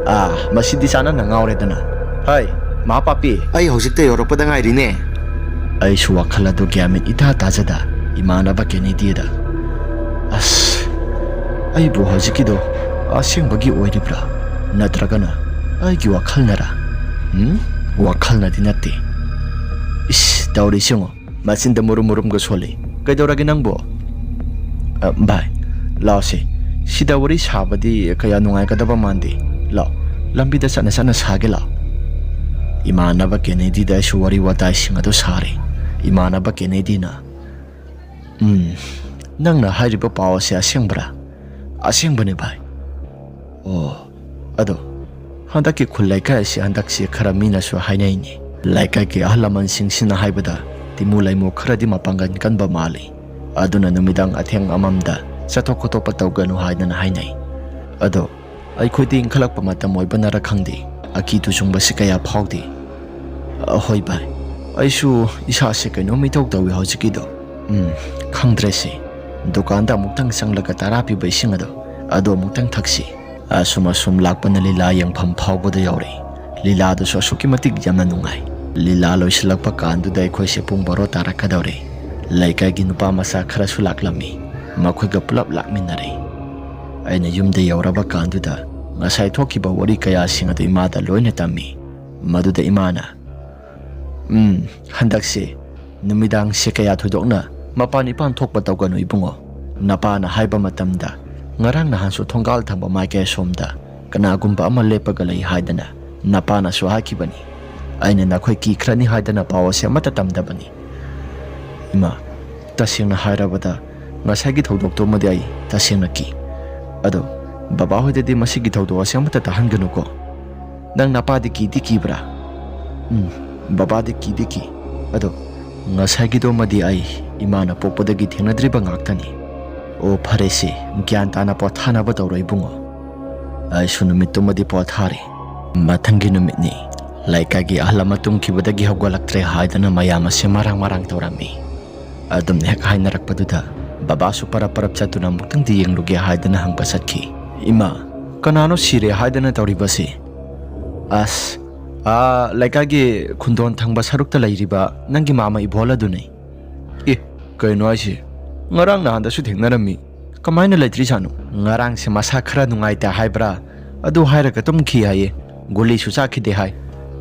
"ꯑꯥ, ꯃꯁꯤꯗꯤ ꯆꯥꯅꯅ ꯉꯥꯎꯔꯦꯗꯅ꯫ ꯍꯥꯏ, ꯃꯍꯥ ꯄꯥꯄꯤ, ꯑꯩ ꯍꯧꯖꯤꯛꯇ ꯌꯧꯔꯛꯄꯗ ꯉꯥꯏꯔꯤꯅꯦ꯫" ꯑꯩꯁꯨ ꯋꯥꯈꯜ ꯑꯗꯨ ꯒ꯭ꯌꯥꯟ ꯃꯦꯟ ꯏꯇꯥ ꯇꯥꯖꯗ ꯏꯃꯥꯟꯅꯕ ꯀꯦꯅꯦꯗꯤꯗ, "ꯑꯁ, ꯑꯩꯕꯨ ꯍꯧꯖꯤꯛꯀꯤꯗꯣ ꯑꯁꯦꯡꯕꯒꯤ ꯑꯣꯏꯔꯤꯕ꯭ꯔꯥ? ꯅꯠꯇ꯭ꯔꯒꯅ ꯑꯩꯒꯤ ꯋꯥꯈꯜꯅꯔꯥ? ꯎꯝ? ꯋꯥꯈꯜꯅꯗꯤ ꯅꯠꯇꯦ꯫ ꯏꯁ, ꯇꯧꯔꯤꯁꯤ ꯌꯦꯡꯉꯣ, ꯃꯆꯤꯟꯗ ꯃꯨꯔꯨꯝ ꯃꯨꯔꯨꯝꯒ ꯁꯣꯜꯂꯤ꯫ ꯀꯩꯗꯧꯔꯒꯦ ꯅꯪꯕꯨ?" "ꯑ, ꯚꯥꯏ, ꯂꯥꯛꯑꯣꯁꯦ꯫ ꯁꯤꯗ ꯋꯥꯔꯤ ꯁꯥꯕꯗꯤ ꯀꯌꯥ ꯅꯨꯡꯉꯥꯏꯒꯗꯕ ꯃꯥꯟꯗꯦ꯫ ꯂꯥꯛꯑꯣ, ꯂꯝꯕꯤꯗ ꯆꯠꯅ ꯆꯠꯅ ꯁꯥꯒꯦ ꯂꯥꯛꯑꯣ꯫" ꯏꯃꯥꯟꯅꯕ ꯀꯦꯅꯦꯗꯤꯗ ꯑꯩꯁꯨ ꯋꯥꯔꯤ ꯋꯥꯇꯥꯏꯁꯤꯡ ꯑꯗꯨ ꯁꯥꯔꯦ꯫ ꯏꯃꯥꯟꯅꯕ ꯀꯦꯅꯦꯗꯤꯅ, "ꯎꯝ, ꯅꯪꯅ ꯍꯥꯏꯔꯤꯕ ꯄꯥꯎ ꯑꯁꯤ ꯑꯁꯦꯡꯕ꯭ꯔꯥ?" "ꯑꯁꯦꯡꯕꯅꯦ, ꯚꯥꯏ꯫" "ꯑꯣ, ꯑꯗꯣ ꯍꯟꯗꯛꯀꯤ ꯈꯨꯜ ꯂꯩꯀꯥꯏ ꯑꯁꯤ ꯍꯟꯗꯛꯁꯤ ꯈꯔ ꯃꯤꯅꯁꯨ ꯍꯥꯏꯅꯩꯅꯦ꯫ ꯂꯩꯀꯥꯏꯒꯤ ꯑꯍꯜ ꯂꯃꯟꯁꯤꯡꯁꯤꯅ ꯍꯥꯏꯕꯗ ꯇꯤꯃꯨ ꯂꯩꯃꯨ ꯈꯔꯗꯤ ꯃꯄꯥꯡꯒꯜ ꯀꯟꯕ ꯃꯥꯜꯂꯤ꯫ ꯑꯗꯨꯅ ꯅꯨꯃꯤꯗꯥꯡ ꯑꯊꯦꯡ ꯑꯃꯝꯗ ꯆꯠꯊꯣꯛ ꯈꯣꯠꯇꯣꯛꯄ ꯇꯧꯒꯅꯨ ꯍꯥꯏꯗꯅ ꯍꯥꯏꯅꯩ꯫ ꯑꯗꯣ ꯑꯩꯈꯣꯏꯗꯤ ꯏꯟꯈꯠꯂꯛꯄ ꯃꯇꯝ ꯑꯣꯏꯕꯅꯔ ꯈꯪꯗꯦ, ꯑꯀꯤ ꯇꯨꯖꯨꯡꯕꯁꯤ ꯀꯌꯥ ꯐꯥꯎꯗꯦ꯫" "ꯑꯍꯣꯏ ꯚꯥꯏ, ꯑꯩꯁꯨ ꯏꯁꯥꯁꯦ ꯀꯩꯅꯣꯝ ꯏꯇꯧ ꯇꯧꯏ ꯍꯧꯖꯤꯛꯀꯤꯗꯣ꯫ ꯎꯝ, ꯈꯪꯗ꯭ꯔꯦꯁꯦ꯫ ꯗꯨꯀꯥꯟꯗ ꯑꯃꯨꯛꯇꯪ ꯆꯪꯂꯒ ꯇꯔꯥ ꯄꯤꯕ ꯏꯁꯤꯡ ꯑꯗꯣ, ꯑꯗꯣ ꯑꯃꯨꯛꯇꯪ ꯊꯛꯁꯤ꯫" ꯑꯁꯨꯝ ꯑꯁꯨꯝ ꯂꯥꯛꯄꯅ ꯂꯤꯂꯥ ꯌꯦꯡꯐꯝ ꯐꯥꯎꯕꯗ ꯌꯧꯔꯦ꯫ ꯂꯤꯂꯥꯗꯨꯁꯨ ꯑꯁꯨꯛꯀꯤ ꯃꯇꯤꯛ ꯌꯥꯝꯅ ꯅꯨꯡꯉꯥꯏ꯫ ꯂꯤꯂꯥ ꯂꯣꯏꯁꯤꯜꯂꯛꯄ ꯀꯥꯟꯗꯨꯗ ꯑꯩꯈꯣꯏꯁꯦ ꯄꯨꯡ ꯕꯥꯔꯣ ꯇꯥꯔꯛꯀꯗꯧꯔꯦ꯫ ꯂꯩꯀꯥꯏꯒꯤ ꯅꯨꯄꯥ ꯃꯆꯥ ꯈꯔꯁꯨ ꯂꯥꯛꯂꯝꯃꯤ꯫ ꯃꯈꯣꯏꯒ ꯄꯨꯂꯞ ꯂꯥꯛꯃꯤꯟꯅꯔꯦ꯫ ꯑꯩꯅ ꯌꯨꯝꯗ ꯌꯧꯔꯕ ꯀꯥꯟꯗꯨꯗ ꯉꯁꯥꯏ ꯊꯣꯛꯈꯤꯕ ꯋꯥꯔꯤ ꯀꯌꯥꯁꯤꯡ ꯑꯗꯨ ꯏꯃꯥꯗ ꯂꯣꯏꯅ ꯇꯝꯃꯤ꯫ ꯃꯗꯨꯗ ꯏꯃꯥꯅ, "ꯎꯝ, ꯍꯟꯗꯛꯁꯦ ꯅꯨꯃꯤꯗꯥꯡꯁꯦ ꯀꯌꯥ ꯊꯣꯏꯗꯣꯛꯅ ꯃꯄꯥꯟ ꯏꯄꯥꯟ ꯊꯣꯛꯄ ꯇꯧꯒꯅꯨ ꯏꯕꯨꯡꯉꯣ꯫ ꯅꯄꯥꯅ ꯍꯥꯏꯕ ꯃꯇꯝꯗ ꯉꯔꯥꯡ ꯅꯍꯥꯟꯁꯨ ꯊꯣꯡꯒꯥꯜ ꯊꯪꯕ ꯃꯥꯏꯀꯩ ꯑꯁꯣꯝꯗ ꯀꯅꯥꯒꯨꯝꯕ ꯑꯃ ꯂꯦꯞꯄꯒ ꯂꯩ ꯍꯥꯏꯗꯅ ꯅꯄꯥꯅꯁꯨ ꯍꯥꯏꯈꯤꯕꯅꯤ꯫ ꯑꯩꯅ ꯅꯈꯣꯏ ꯀꯤꯈ꯭ꯔꯅꯤ ꯍꯥꯏꯗꯅ ꯄꯥꯎ ꯑꯁꯦ ꯑꯃꯠꯇ ꯇꯝꯗꯕꯅꯤ꯫" ꯏꯃꯥ, ꯇꯁꯦꯡꯅ ꯍꯥꯏꯔꯕꯗ ꯉꯁꯥꯏꯒꯤ ꯊꯧꯗꯣꯛꯇꯨꯃꯗꯤ ꯑꯩ ꯇꯁꯦꯡꯅ ꯀꯤ꯫ ꯑꯗꯣ ꯕꯕꯥ ꯍꯣꯏꯗꯗꯤ ꯃꯁꯤꯒꯤ ꯊꯧꯗꯣꯛ ꯑꯁꯦ ꯑꯃꯠꯇ ꯇꯥꯍꯟꯒꯅꯨꯀꯣ꯫ "ꯅꯪ ꯅꯄꯥꯗꯤ ꯀꯤꯗꯤ ꯀꯤꯕ꯭ꯔꯥ?" "ꯎꯝ, ꯕꯕꯥꯗꯤ ꯀꯤꯗꯤ ꯀꯤ꯫ ꯑꯗꯣ ꯉꯁꯥꯏꯒꯤꯗꯣꯃꯗꯤ ꯑꯩ ꯏꯃꯥꯅ ꯄꯣꯛꯄꯗꯒꯤ ꯊꯦꯡꯅꯗ꯭ꯔꯤꯕ ꯉꯥꯛꯇꯅꯤ꯫ ꯑꯣ, ꯐꯔꯦꯁꯦ, ꯒ꯭ꯌꯥꯟ ꯇꯥꯅ ꯄꯣꯊꯥꯅꯕ ꯇꯧꯔꯣ ꯏꯕꯨꯡꯉꯣ꯫ ꯑꯩꯁꯨ ꯅꯨꯃꯤꯠꯇꯨꯃꯗꯤ ꯄꯣꯊꯥꯔꯦ꯫ ꯃꯊꯪꯒꯤ ꯅꯨꯃꯤꯠꯅꯤ꯫ ꯂꯩꯀꯥꯏꯒꯤ ꯑꯍꯜ ꯑꯃ ꯇꯨꯝꯈꯤꯕꯗꯒꯤ ꯍꯧꯒꯠꯂꯛꯇ꯭ꯔꯦ ꯍꯥꯏꯗꯅ ꯃꯌꯥꯝ ꯑꯁꯦ ꯃꯔꯥꯡ ꯃꯔꯥꯡ ꯇꯧꯔꯝꯃꯤ꯫ ꯑꯗꯨꯝꯅ ꯍꯦꯛ ꯍꯥꯏꯅꯔꯛꯄꯗꯨꯗ ꯕꯕꯥꯁꯨ ꯄꯔꯞ ꯄꯔꯞ ꯆꯠꯇꯨꯅ ꯑꯃꯨꯛꯇꯪꯗꯤ ꯌꯦꯡꯂꯨꯒꯦ ꯍꯥꯏꯗꯅ ꯍꯪꯕ ꯆꯠꯈꯤ꯫ "ꯏꯃꯥ, ꯀꯅꯥꯅꯣ ꯁꯤꯔꯦ ꯍꯥꯏꯗꯅ ꯇꯧꯔꯤꯕꯁꯤ?" "ꯑꯁ, ꯑꯥ, ꯂꯩꯀꯥꯏꯒꯤ ꯈꯨꯟꯗꯣꯟ ꯊꯪꯕ ꯁꯔꯨꯛꯇ ꯂꯩꯔꯤꯕ ꯅꯪꯒꯤ ꯃꯥꯃ ꯏꯕꯣꯜ ꯑꯗꯨꯅꯤ꯫" "ꯑꯦ, ꯀꯩꯅꯣ ꯍꯥꯏꯁꯤ? ꯉꯔꯥꯡ ꯅꯍꯥꯟꯗꯁꯨ ꯊꯦꯡꯅꯔꯝꯃꯤ꯫ ꯀꯃꯥꯏꯅ ꯂꯩꯇ꯭ꯔꯤꯖꯥꯠꯅꯣ?" "ꯉꯔꯥꯡꯁꯦ ꯃꯁꯥ ꯈꯔ ꯅꯨꯡꯉꯥꯏꯇꯦ ꯍꯥꯏꯕ꯭ꯔꯥ? ꯑꯗꯨ ꯍꯥꯏꯔꯒ ꯇꯨꯝꯈꯤ ꯍꯥꯏꯌꯦ꯫ ꯒꯨꯂꯤꯁꯨ ꯆꯥꯈꯤꯗꯦ ꯍꯥꯏ꯫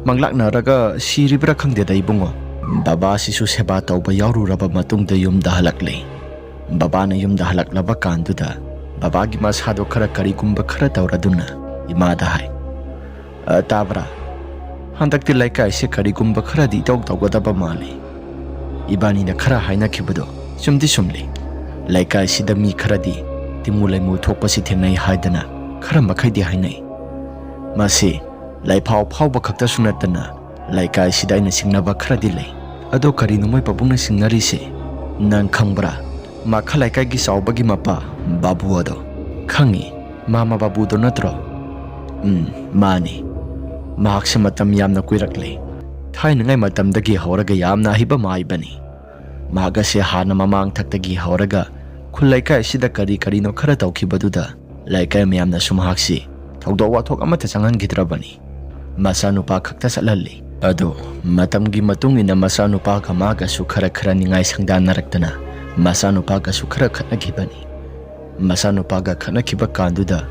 ꯃꯪꯂꯥꯛꯅꯔꯒ ꯁꯤꯔꯤꯕ꯭ꯔꯥ ꯈꯪꯗꯦꯗ ꯏꯕꯨꯡꯉꯣ꯫" ꯕꯕꯥꯁꯤꯁꯨ ꯁꯦꯕꯥ ꯇꯧꯕ ꯌꯥꯎꯔꯨꯔꯕ ꯃꯇꯨꯡꯗ ꯌꯨꯝꯗ ꯍꯜꯂꯛꯂꯦ꯫ ꯕꯕꯥꯅ ꯌꯨꯝꯗ ꯍꯜꯂꯛꯂꯕ ꯀꯥꯟꯗꯨꯗ ꯕꯕꯥꯒꯤ ꯃꯁꯥꯗꯣ ꯈꯔ ꯀꯔꯤꯒꯨꯝꯕ ꯈꯔ ꯇꯧꯔꯗꯨꯅ ꯏꯃꯥꯗ ꯍꯥꯏ, "ꯑ, ꯇꯥꯕ꯭ꯔꯥ? ꯍꯟꯗꯛꯇꯤ ꯂꯩꯀꯥꯏꯁꯦ ꯀꯔꯤꯒꯨꯝꯕ ꯈꯔꯗꯤ ꯏꯇꯧ ꯇꯧꯒꯗꯕ ꯃꯥꯜꯂꯤ꯫ ꯏꯕꯥꯅꯤꯅ ꯈꯔ ꯍꯥꯏꯅꯈꯤꯕꯗꯣ ꯆꯨꯝꯗꯤ ꯆꯨꯝꯂꯤ꯫ ꯂꯩꯀꯥꯏꯁꯤꯗ ꯃꯤ ꯈꯔꯗꯤ ꯇꯤꯃꯨ ꯂꯩꯃꯨ ꯊꯣꯛꯄꯁꯤ ꯊꯦꯡꯅꯩ ꯍꯥꯏꯗꯅ ꯈꯔ ꯃꯈꯩꯗꯤ ꯍꯥꯏꯅꯩ꯫ ꯃꯁꯤ ꯂꯩꯐꯥꯎ ꯐꯥꯎꯕ ꯈꯛꯇꯁꯨ ꯅꯠꯇꯅ ꯂꯩꯀꯥꯏꯁꯤꯗ ꯑꯩꯅ ꯆꯤꯡꯅꯕ ꯈꯔꯗꯤ ꯂꯩ꯫" "ꯑꯗꯣ ꯀꯔꯤꯅꯣ ꯃꯣꯏ ꯄꯥꯕꯨꯡꯅ ꯆꯤꯡꯅꯔꯤꯁꯦ? ꯅꯪ ꯈꯪꯕ꯭ꯔꯥ? ꯃꯈꯥ ꯂꯩꯀꯥꯏꯒꯤ ꯆꯥꯎꯕꯒꯤ ꯃꯄꯥ ꯕꯥꯕꯨ ꯑꯗꯣ?" "ꯈꯪꯉꯤ꯫ ꯃꯥꯃ ꯕꯥꯕꯨꯗꯣ ꯅꯠꯇ꯭ꯔꯣ?" "ꯎꯝ, ꯃꯥꯅꯤ꯫ ꯃꯍꯥꯛꯁꯦ ꯃꯇꯝ ꯌꯥꯝꯅ ꯀꯨꯏꯔꯛꯂꯦ꯫ ꯊꯥꯏꯅꯉꯥꯏ ꯃꯇꯝꯗꯒꯤ ꯍꯧꯔꯒ ꯌꯥꯝꯅ ꯑꯍꯩꯕ ꯃꯥꯏꯕꯅꯤ꯫ ꯃꯍꯥꯛ ꯑꯁꯦ ꯍꯥꯟꯅ ꯃꯃꯥꯡ ꯊꯛꯇꯒꯤ ꯍꯧꯔꯒ ꯈꯨꯜ ꯂꯩꯀꯥꯏ ꯑꯁꯤꯗ ꯀꯔꯤ ꯀꯔꯤꯅꯣ ꯈꯔ ꯇꯧꯈꯤꯕꯗꯨꯗ ꯂꯩꯀꯥꯏ ꯃꯌꯥꯝꯅꯁꯨ ꯃꯍꯥꯛꯁꯤ ꯊꯧꯗꯣꯛ ꯋꯥꯊꯣꯛ ꯑꯃꯠꯇ ꯆꯪꯍꯟꯈꯤꯗ꯭ꯔꯕꯅꯤ꯫ ꯃꯆꯥꯅꯨꯄꯥ ꯈꯛꯇ ꯆꯠꯍꯜꯂꯤ꯫ ꯑꯗꯨ ꯃꯇꯝꯒꯤ ꯃꯇꯨꯡ ꯏꯟꯅ ꯃꯆꯥꯅꯨꯄꯥꯒ ꯃꯥꯒꯁꯨ ꯈꯔ ꯈꯔ ꯅꯤꯡꯉꯥꯏ ꯁꯪꯗꯥꯅꯔꯛꯇꯅ ꯃꯆꯥꯅꯨꯄꯥꯒꯁꯨ ꯈꯔ ꯈꯠꯅꯈꯤꯕꯅꯤ꯫ ꯃꯆꯥꯅꯨꯄꯥꯒ ꯈꯠꯅꯈꯤꯕ ꯀꯥꯟꯗꯨꯗ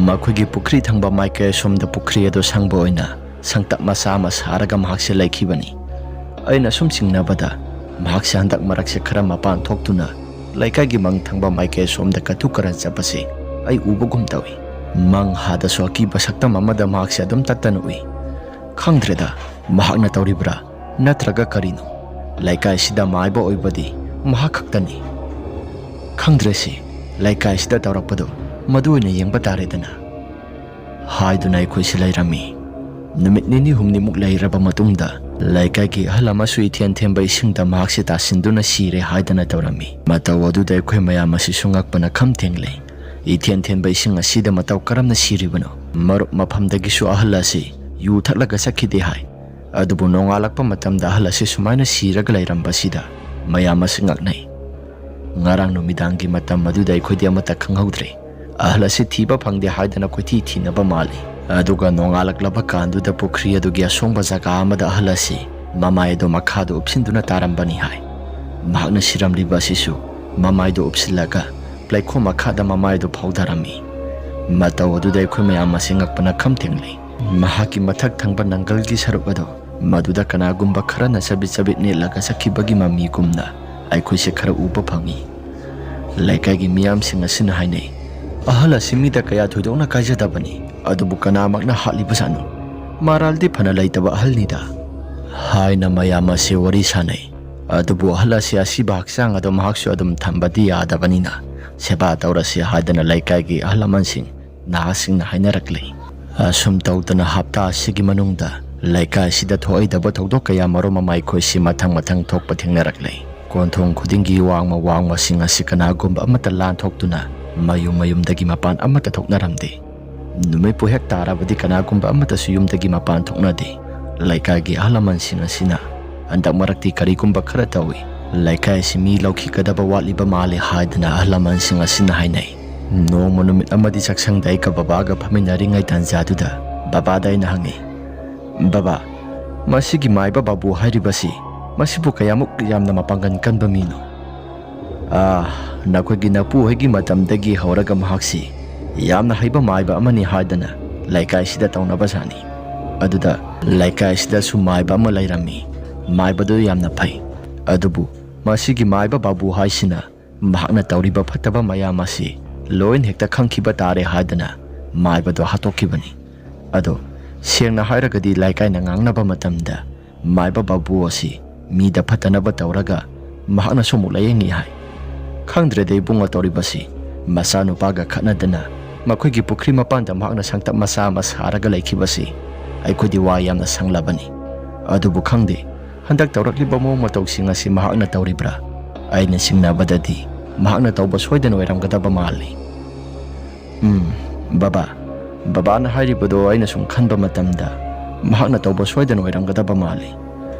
ꯃꯈꯣꯏꯒꯤ ꯄꯨꯈ꯭ꯔꯤ ꯊꯪꯕ ꯃꯥꯏꯀꯩ ꯑꯁꯣꯝꯗ ꯄꯨꯈ꯭ꯔꯤ ꯑꯗꯨ ꯁꯪꯕ ꯑꯣꯏꯅ ꯁꯪꯇꯞ ꯃꯆꯥ ꯑꯃ ꯁꯥꯔꯒ ꯃꯍꯥꯛꯁꯦ ꯂꯩꯈꯤꯕꯅꯤ꯫ ꯑꯩꯅ ꯁꯨꯝ ꯆꯤꯡꯅꯕꯗ ꯃꯍꯥꯛꯁꯦ ꯍꯟꯗꯛ ꯃꯔꯛꯁꯦ ꯈꯔ ꯃꯄꯥꯟ ꯊꯣꯛꯇꯨꯅ ꯂꯩꯀꯥꯏꯒꯤ ꯃꯪ ꯊꯪꯕ ꯃꯥꯏꯀꯩ ꯑꯁꯣꯝꯗ ꯀꯇꯨ ꯀꯔꯟ ꯆꯠꯄꯁꯦ ꯑꯩ ꯎꯕꯒꯨꯝ ꯇꯧꯏ꯫ ꯃꯪ ꯍꯥꯗꯁꯨ ꯑꯀꯤꯕ ꯁꯛꯇꯝ ꯑꯃꯗ ꯃꯍꯥꯛꯁꯦ ꯑꯗꯨꯝ ꯇꯠꯇꯅ ꯎꯏ꯫ ꯈꯪꯗ꯭ꯔꯦꯗ, ꯃꯍꯥꯛꯅ ꯇꯧꯔꯤꯕ꯭ꯔꯥ ꯅꯠꯇ꯭ꯔꯒ ꯀꯔꯤꯅꯣ? ꯂꯩꯀꯥꯏꯁꯤꯗ ꯃꯥꯏꯕ ꯑꯣꯏꯕꯗꯤ ꯃꯍꯥꯛ ꯈꯛꯇꯅꯤ꯫ ꯈꯪꯗ꯭ꯔꯦꯁꯤ, ꯂꯩꯀꯥꯏꯁꯤꯗ ꯇꯧꯔꯛꯄꯗꯣ ꯃꯗꯨ ꯑꯣꯏꯅ ꯌꯦꯡꯕ ꯇꯥꯔꯦꯗꯅ" ꯍꯥꯏꯗꯨꯅ ꯑꯩꯈꯣꯏꯁꯦ ꯂꯩꯔꯝꯃꯤ꯫ ꯅꯨꯃꯤꯠ ꯅꯤꯅꯤ ꯍꯨꯝꯅꯤꯃꯨꯛ ꯂꯩꯔꯕ ꯃꯇꯨꯡꯗ ꯂꯩꯀꯥꯏꯒꯤ ꯑꯍꯜ ꯑꯃꯁꯨ ꯏꯊꯦꯟ ꯊꯦꯟꯕ ꯏꯁꯤꯡꯗ ꯃꯍꯥꯛꯁꯤ ꯇꯥꯁꯤꯟꯗꯨꯅ ꯁꯤꯔꯦ ꯍꯥꯏꯗꯅ ꯇꯧꯔꯝꯃꯤ꯫ ꯃꯇꯧ ꯑꯗꯨꯗ ꯑꯩꯈꯣꯏ ꯃꯌꯥꯝ ꯑꯁꯤꯁꯨ ꯉꯛꯄꯅ ꯈꯝ ꯊꯦꯡꯂꯦ꯫ ꯏꯊꯦꯟ ꯊꯦꯟꯕ ꯏꯁꯤꯡ ꯑꯁꯤꯗ ꯃꯇꯧ ꯀꯔꯝꯅ ꯁꯤꯔꯤꯕꯅꯣ? ꯃꯔꯨꯞ, ꯃꯐꯝꯗꯒꯤꯁꯨ ꯑꯍꯜ ꯑꯁꯤ ꯌꯨ ꯊꯛꯂꯒ ꯆꯠꯈꯤꯗꯦ ꯍꯥꯏ꯫ ꯑꯗꯨꯕꯨ ꯅꯣꯡꯉꯥꯜꯂꯛꯄ ꯃꯇꯝꯗ ꯑꯍꯜ ꯑꯁꯤ ꯁꯨꯃꯥꯏꯅ ꯁꯤꯔꯒ ꯂꯩꯔꯝꯕꯁꯤꯗ ꯃꯌꯥꯝ ꯑꯁꯤ ꯉꯛꯅꯩ꯫ ꯉꯔꯥꯡ ꯅꯨꯃꯤꯗꯥꯡꯒꯤ ꯃꯇꯝ ꯑꯗꯨꯗ ꯑꯩꯈꯣꯏꯗꯤ ꯑꯃꯠꯇ ꯈꯪꯍꯧꯗ꯭ꯔꯦ꯫ ꯑꯍꯜ ꯑꯁꯤ ꯊꯤꯕ ꯐꯪꯗꯦ ꯍꯥꯏꯗꯅ ꯀꯣꯏꯊꯤ ꯊꯤꯅꯕ ꯃꯥꯜꯂꯤ꯫ ꯑꯗꯨꯒ ꯅꯣꯡꯉꯥꯜꯂꯛꯂꯕ ꯀꯥꯟꯗꯨꯗ ꯄꯨꯈ꯭ꯔꯤ ꯑꯗꯨꯒꯤ ꯑꯁꯣꯡꯕ ꯖꯒꯥ ꯑꯃꯗ ꯑꯍꯜ ꯑꯁꯤ ꯃꯃꯥꯏ ꯑꯗꯨ ꯃꯈꯥꯗ ꯎꯞꯁꯤꯟꯗꯨꯅ ꯇꯥꯔꯝꯕꯅꯤ ꯍꯥꯏ꯫ ꯃꯍꯥꯛꯅ ꯁꯤꯔꯝꯂꯤꯕ ꯑꯁꯤꯁꯨ ꯃꯃꯥꯏꯗꯨ ꯎꯞꯁꯤꯜꯂꯒ ꯂꯩꯈꯣꯝ ꯃꯈꯥꯗ ꯃꯃꯥꯏꯗꯨ ꯐꯥꯎꯊꯔꯝꯃꯤ꯫ ꯃꯇꯧ ꯑꯗꯨꯗ ꯑꯩꯈꯣꯏ ꯃꯌꯥꯝ ꯑꯁꯤ ꯉꯛꯄꯅ ꯈꯝ ꯊꯦꯡꯂꯦ꯫ ꯃꯍꯥꯛꯀꯤ ꯃꯊꯛ ꯊꯪꯕ ꯅꯪꯒꯜꯒꯤ ꯁꯔꯨꯛ ꯑꯗꯨ ꯃꯗꯨꯗ ꯀꯅꯥꯒꯨꯝꯕ ꯈꯔꯅ ꯆꯕꯤꯠ ꯆꯕꯤꯠ ꯅꯦꯠꯂꯒ ꯆꯠꯈꯤꯕꯒꯤ ꯃꯃꯤꯒꯨꯝꯅ ꯑꯩꯈꯣꯏꯁꯦ ꯈꯔ ꯎꯕ ꯐꯪꯉꯤ꯫ ꯂꯩꯀꯥꯏꯒꯤ ꯃꯤꯌꯥꯝꯁꯤꯡ ꯑꯁꯤꯅ ꯍꯥꯏꯅꯩ, "ꯑꯍꯜ ꯑꯁꯤ ꯃꯤꯗ ꯀꯌꯥ ꯊꯣꯏꯗꯣꯛꯅ ꯀꯥꯏꯖꯗꯕꯅꯤ, ꯑꯗꯨꯕꯨ ꯀꯅꯥꯃꯛꯅ ꯍꯥꯠꯂꯤꯕꯖꯥꯠꯅꯣ? ꯃꯔꯥꯜꯗꯤ ꯐꯅ ꯂꯩꯇꯕ ꯑꯍꯜꯅꯤꯗ" ꯍꯥꯏꯅ ꯃꯌꯥꯝ ꯑꯁꯤ ꯋꯥꯔꯤ ꯁꯥꯅꯩ꯫ ꯑꯗꯨꯕꯨ ꯑꯍꯜ ꯑꯁꯤ ꯑꯁꯤꯕ ꯍꯛꯆꯥꯡ ꯑꯗꯨ ꯃꯍꯥꯛꯁꯨ ꯑꯗꯨꯝ ꯊꯝꯕꯗꯤ ꯌꯥꯗꯕꯅꯤꯅ ꯁꯦꯕꯥ ꯇꯧꯔꯁꯤ ꯍꯥꯏꯗꯅ ꯂꯩꯀꯥꯏꯒꯤ ꯑꯍꯜ ꯂꯃꯟꯁꯤꯡ, ꯅꯍꯥꯁꯤꯡꯅ ꯍꯥꯏꯅꯔꯛꯂꯤ꯫ ꯑꯁꯨꯝ ꯇꯧꯗꯅ ꯍꯞꯇꯥ ꯑꯁꯤꯒꯤ ꯃꯅꯨꯡꯗ ꯂꯩꯀꯥꯏ ꯑꯁꯤꯗ ꯊꯣꯛꯏꯗꯕ ꯊꯧꯗꯣꯛ ꯀꯌꯥ ꯃꯔꯨꯝ ꯑꯃ ꯑꯩꯈꯣꯏꯁꯤ ꯃꯊꯪ ꯃꯊꯪ ꯊꯣꯛꯄ ꯊꯦꯡꯅꯔꯛꯂꯦ꯫ ꯀꯣꯟꯊꯣꯡ ꯈꯨꯗꯤꯡꯒꯤ ꯋꯥꯡꯃ ꯋꯥꯡꯃꯁꯤꯡ ꯑꯁꯤ ꯀꯅꯥꯒꯨꯝꯕ ꯑꯃꯠꯇ ꯂꯥꯟꯊꯣꯛꯇꯨꯅ ꯃꯌꯨꯝ ꯃꯌꯨꯝꯗꯒꯤ ꯃꯄꯥꯟ ꯑꯃꯠꯇ ꯊꯣꯛꯅꯔꯝꯗꯦ꯫ ꯅꯨꯃꯤꯠꯄꯨ ꯍꯦꯛ ꯇꯥꯔꯕꯗꯤ ꯀꯅꯥꯒꯨꯝꯕ ꯑꯃꯠꯇꯁꯨ ꯌꯨꯝꯗꯒꯤ ꯃꯄꯥꯟ ꯊꯣꯛꯅꯗꯦ꯫ ꯂꯩꯀꯥꯏꯒꯤ ꯑꯍꯜ ꯂꯃꯟꯁꯤꯡ ꯑꯁꯤꯅ ꯍꯟꯗꯛ ꯃꯔꯛꯇꯤ ꯀꯔꯤꯒꯨꯝꯕ ꯈꯔ ꯇꯧꯏ꯫ ꯂꯩꯀꯥꯏ ꯑꯁꯤ ꯃꯤ ꯂꯧꯈꯤꯒꯗꯕ ꯋꯥꯠꯂꯤꯕ ꯃꯥꯜꯂꯤ ꯍꯥꯏꯗꯅ ꯑꯍꯜ ꯂꯃꯟꯁꯤꯡ ꯑꯁꯤꯅ ꯍꯥꯏꯅꯩ꯫ ꯅꯣꯡꯃ ꯅꯨꯃꯤꯠ ꯑꯃꯗꯤ ꯆꯥꯛꯁꯪꯗ ꯑꯩꯒ ꯕꯕꯥꯒ ꯐꯝꯃꯤꯟꯅꯔꯤꯉꯩ ꯇꯥꯟꯖꯥꯗꯨꯗ ꯕꯕꯥꯗ ꯑꯩꯅ ꯍꯪꯉꯤ, "ꯕꯕꯥ, ꯃꯁꯤꯒꯤ ꯃꯥꯏꯕ ꯕꯥꯕꯨ ꯍꯥꯏꯔꯤꯕꯁꯤ, ꯃꯁꯤꯕꯨ ꯀꯌꯥꯃꯨꯛ ꯌꯥꯝꯅ ꯃꯄꯥꯡꯒꯜ ꯀꯟꯕ ꯃꯤꯅꯣ?" "ꯑꯥ, ꯅꯈꯣꯏꯒꯤ ꯅꯄꯨ ꯍꯣꯏꯒꯤ ꯃꯇꯝꯗꯒꯤ ꯍꯧꯔꯒ ꯃꯍꯥꯛꯁꯤ ꯌꯥꯝꯅ ꯍꯩꯕ ꯃꯥꯏꯕ ꯑꯃꯅꯤ ꯍꯥꯏꯗꯅ ꯂꯩꯀꯥꯏꯁꯤꯗ ꯇꯧꯅꯕꯖꯥꯠꯅꯤ꯫ ꯑꯗꯨꯗ ꯂꯩꯀꯥꯏꯁꯤꯗꯁꯨ ꯃꯥꯏꯕ ꯑꯃ ꯂꯩꯔꯝꯃꯤ꯫ ꯃꯥꯏꯕꯗꯨ ꯌꯥꯝꯅ ꯐꯩ꯫ ꯑꯗꯨꯕꯨ ꯃꯁꯤꯒꯤ ꯃꯥꯏꯕ ꯕꯥꯕꯨ ꯍꯥꯏꯁꯤꯅ ꯃꯍꯥꯛꯅ ꯇꯧꯔꯤꯕ ꯐꯠꯇꯕ ꯃꯌꯥꯝ ꯑꯁꯤ ꯂꯣꯏꯅ ꯍꯦꯛꯇ ꯈꯪꯈꯤꯕ ꯇꯥꯔꯦ" ꯍꯥꯏꯗꯅ ꯃꯥꯏꯕꯗꯨ ꯍꯥꯠꯇꯣꯛꯈꯤꯕꯅꯤ꯫ ꯑꯗꯣ ꯁꯦꯡꯅ ꯍꯥꯏꯔꯒꯗꯤ ꯂꯩꯀꯥꯏꯅ ꯉꯥꯡꯅꯕ ꯃꯇꯝꯗ ꯃꯥꯏꯕ ꯕꯥꯕꯨ ꯑꯁꯤ ꯃꯤꯗ ꯐꯠꯇꯅꯕ ꯇꯧꯔꯒ ꯃꯍꯥꯛꯅꯁꯨ ꯑꯃꯨꯛ ꯂꯥꯌꯦꯡꯉꯤ ꯍꯥꯏ꯫ ꯈꯪꯗ꯭ꯔꯦꯗ ꯏꯕꯨꯡꯉꯣ ꯇꯧꯔꯤꯕꯁꯤ꯫ ꯃꯆꯥꯅꯨꯄꯥꯒ ꯈꯠꯅꯗꯅ ꯃꯈꯣꯏꯒꯤ ꯄꯨꯈ꯭ꯔꯤ ꯃꯄꯥꯟꯗ ꯃꯍꯥꯛꯅ ꯁꯪꯇꯞ ꯃꯆꯥ ꯑꯃ ꯁꯥꯔꯒ ꯂꯩꯈꯤꯕꯁꯤ ꯑꯩꯈꯣꯏꯗꯤ ꯋꯥ ꯌꯥꯝꯅ ꯁꯪꯂꯕꯅꯤ꯫ ꯑꯗꯨꯕꯨ ꯈꯪꯗꯦ, ꯍꯟꯗꯛ ꯇꯧꯔꯛꯂꯤꯕ ꯃꯑꯣꯡ ꯃꯇꯧꯁꯤꯡ ꯑꯁꯤ ꯃꯍꯥꯛꯅ ꯇꯧꯔꯤꯕ꯭ꯔꯥ? ꯑꯩꯅ ꯆꯤꯡꯅꯕꯗꯗꯤ ꯃꯍꯥꯛꯅ ꯇꯧꯕ ꯁꯣꯏꯗꯅ ꯑꯣꯏꯔꯝꯒꯗꯕ ꯃꯥꯜꯂꯤ꯫ ꯎꯝ, ꯕꯕꯥ, ꯕꯕꯥꯅ ꯍꯥꯏꯔꯤꯕꯗꯣ ꯑꯩꯅ ꯁꯨꯝ ꯈꯟꯕ ꯃꯇꯝꯗ ꯃꯍꯥꯛꯅ ꯇꯧꯕ ꯁꯣꯏꯗꯅ ꯑꯣꯏꯔꯝꯒꯗꯕ ꯃꯥꯜꯂꯤ꯫